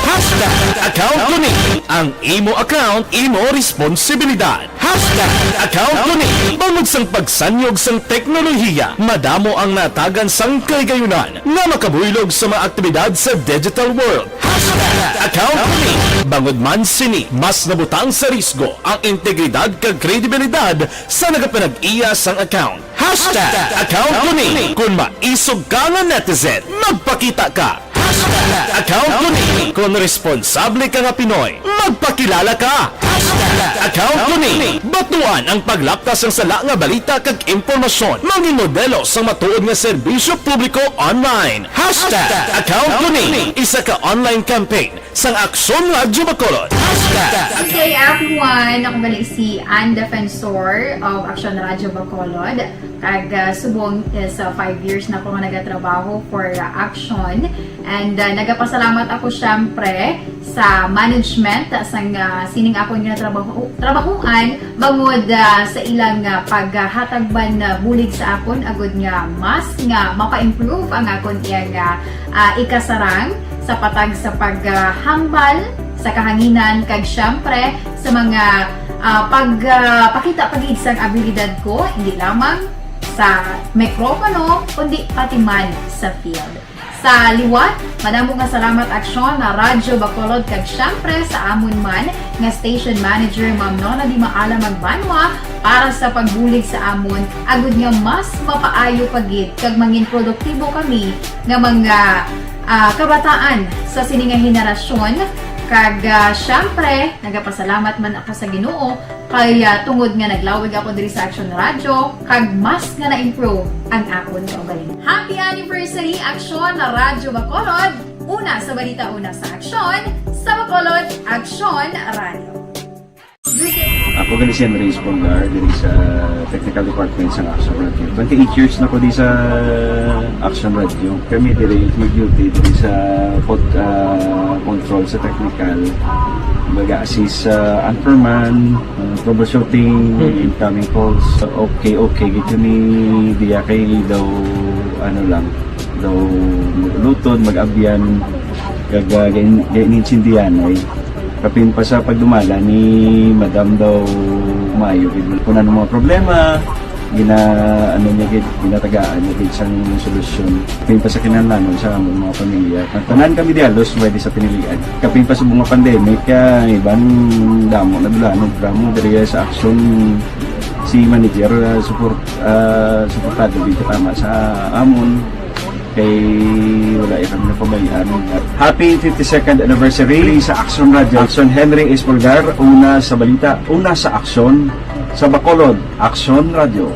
Hashtag account ko ni. Ang imo account, imo responsibilidad. Hashtag account ko ni. Bangod sang pagsanyog sang teknolohiya, madamo ang natagan sang kaligayunan nga makabuylog sa mga aktibidad sa digital world. Hashtag account ko ni. Bangod man sini, mas nabutang sa risgo ang integridad kag kredibilidad sa nagapanag-iya sang account. Hashtag account ko ni. Kung maisog ka nga netizen, magpakita ka. Hashtag account ko ni. Kung responsable ka nga Pinoy, magpakilala ka. Hashtag account ko ni. Batuan ang paglapkas sang sala nga balita kag impormasyon. Mangin modelo sang matuod nga serbisyo publiko online. Hashtag account ko ni. Isa ka online campaign sang Aksyon Radyo Bacolod. Hashtag Good day, everyone! Ako gali si Ann Defensor of Action Radio Bacolod. Kag, ah, subong is, ah, five years na ako nga nagatrabaho for, ah, Action. And, ah, nagapasalamat ako, syempre, sa management, ah, sang, ah, sining akon nga trabaho, trabahuan, bangod, ah, sa ilang, ah, paghatag man, ah, bulig sa akon, agud nga mas nga mapa-improve ang akon iyang, ah, ah, ikasarang sa patag sa paghambal sa kahanginan, kag syempre sa mga, ah, pag, ah, pakita pa gid sang abilidad ko, hindi lamang sa mikropono, kundi pati man sa field. Sa liwat, madamo nga salamat, Aksyon na Radyo Bacolod, kag siyempre sa amon man nga station manager, Ma'am Nona Di Maala Magbanwa, para sa pagbulig sa amon, agud nga mas mapaayo pa gid kag mangin produktibo kami nga mga, ah, kabataan sa sini nga henerasyon. Kag, ah, siyempre, nagapasalamat man ako sa Ginoo kay, ah, tungod nga naglawig ako diri sa Aksyon Radyo, kag mas nga na-improve ang akon kaugalingon. Happy anniversary, Aksyon na Radyo Bacolod! Una sa balita, una sa aksyon, sa Bacolod, Aksyon Radyo. Ako gani si Henry Espolgar, diri sa Technical Department sa Aksyon Radyo. Twenty-eight years na ko di sa Aksyon Radyo. Kami diri mag-duty diri sa pod-, ah, control sa technical. Mag-assist sa anchorman, ah, troubleshooting, Mm. incoming calls. Okay, okay. Gito ni diya kay daw, ano lang, daw mag-ulutod, mag-abyan, kag, ah, gain-, gain-, insindihan ay. Kapin pa sa pagdumala ni Madam daw maayo gid. Kung ano mga problema, gina-, ano niya gid, ginatagaan niya gid sang solusyon. Kapin pa sa kinahanglanon sa among mga pamilya. Tanan kami di halos pwede sa pinilian. Kapin pa sa mga pandemic, kaya iban damo na dula, no, drama diri sa aksyon si manager, ah, support, ah, suportado gid tama sa amon. Kay wala ya kami napabayaan. Happy fifty-second anniversary sa Aksyon Radyo. Aksyon Henry Espolgar, una sa balita, una sa aksyon, sa Bacolod, Aksyon Radyo.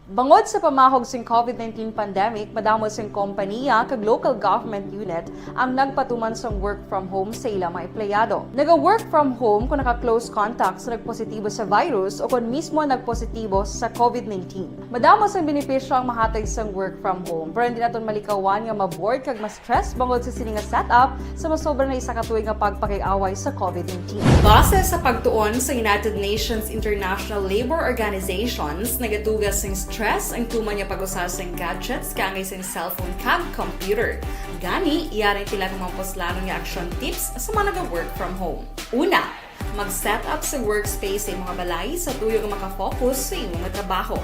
Bangod sa pamahog sing covid nineteen pandemic, madamo sing kompaniya kag local government unit ang nagpatuman sang work from home sa ila mga empleyado. Naga-work from home kung naka-close contact sa nagpositibo sa virus o kon mismo nagpositibo sa covid nineteen. Madamo sang benepisyo ang mahatag sang work from home, pero hindi naton malikawan nga ma-bored kag ma-stress bangod sa sini nga setup sa masobra na isa ka tuig nga pagpakig-away sa covid nineteen. Base sa pagtuon sa United Nations International Labour Organizations, nagatuga sing stress ang tuman nga pag-usa sing gadgets kaangay sing cellphone kag computer. Gani, yari pila ka mga puslanon nga action tips sa mga naga-work from home. Una, mag-set up sa workspace sa imong balay sa tuyo nga makafocus sa imong trabaho.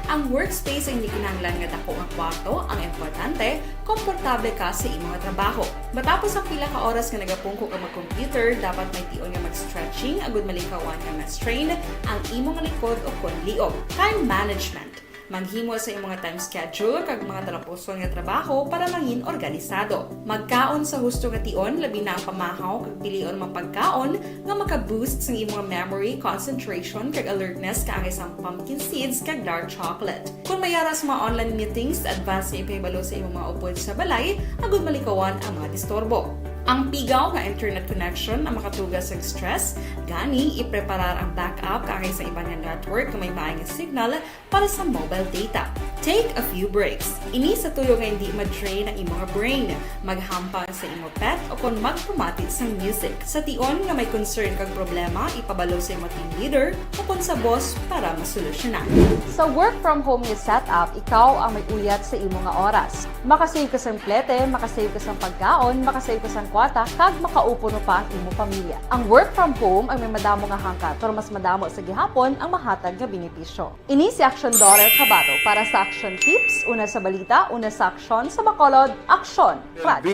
Ang workspace hindi kinahanglan nga dako nga kwarto, ang importante, komportable ka sa imong trabaho. Matapos ang pila ka oras nga nagapungko ka mag-computer, dapat may tion nga mag-stretching agud malikawan nga ma-strain ang imong likod o kon liog. Time management. Maghimo sa imong time schedule kag mga talapuson nga trabaho para mangin organisado. Magkaon sa husto nga tion, labi na ang pamahaw kag pilion mga pagkaon nga maka-boost sang imong memory, concentration, kag alertness kaangay sang pumpkin seeds kag dark chocolate. Kung may ara sa mga online meetings, advance nga ipahibalo sa imong mga upod sa balay agud malikawan ang mga disturbo. Ang pigaw nga internet connection ang makatuga sa stress, gani ipreparar ang backup kaangay sa iban nga network nga may maay nga signal para sa mobile data. Take a few breaks. Ini sa tuyo nga hindi ma-drain ang imong brain. Maghampang sa imo pet o kon magpamati sang music. Sa tion nga may concern kag problema, ipabalo sa imo team leader o kon sa boss para masolusyonan. Sa work from home nga setup, ikaw ang may uyat sa imo nga oras. Makasave ka sang plete, makasave ka sang pagkaon, makasave ka sang kwarta, kag makaupuno pa ang imo pamilya. Ang work from home ang may madamo nga hangkat, pero mas madamo sa gihapon ang mahatag nga benepisyo. Ini si Action Dorer Cabato para sa Action Tips, una sa balita, una sa aksyon, sa Bacolod, Aksyon, Radyo.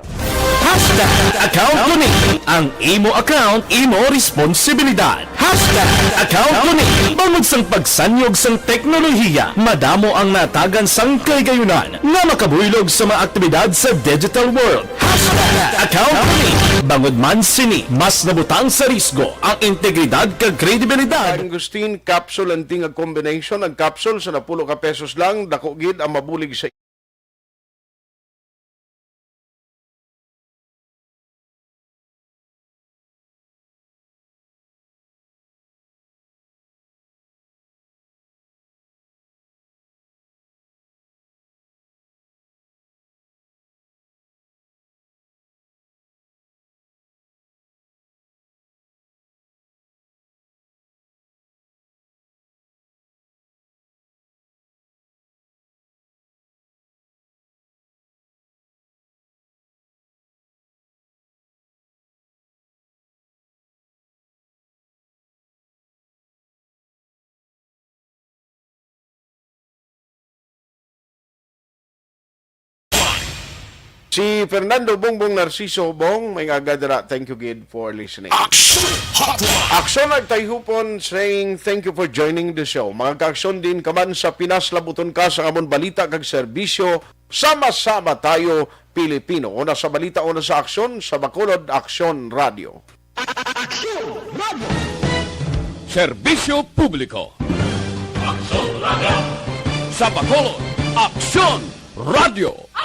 Hashtag account ko ni. Ang imo account, imo responsibilidad. Hashtag account ko ni. Bangod sang pagsanyog sang teknolohiya, madamo ang natagan sang kahigayonan nga makabuylog sa mga aktibidad sa digital world. Hashtag account ko ni. Bangod man sini, mas nabutang sa risgo ang integridad kag kredibilidad. Mangosteen capsule and tinga combination. Ang capsule sa napulo ka pesos lang, dako gid ang mabulig sa Si Fernando Bongbong Narciso, Bong, may nga gadra. Thank you gid for listening. Aksyon Hotline. Aksyon Nagtayhupon saying thank you for joining the show. Mga kaaksyon din ka man sa Pinas, labuton ka sa amon balita kag serbisyo. Sama-sama tayo, Pilipino. Una sa balita, una sa aksyon, sa Bacolod, Aksyon Radio. Aksyon Radio. Serbisyo publiko. Aksyon Radio. Sa Bacolod, Aksyon Radio.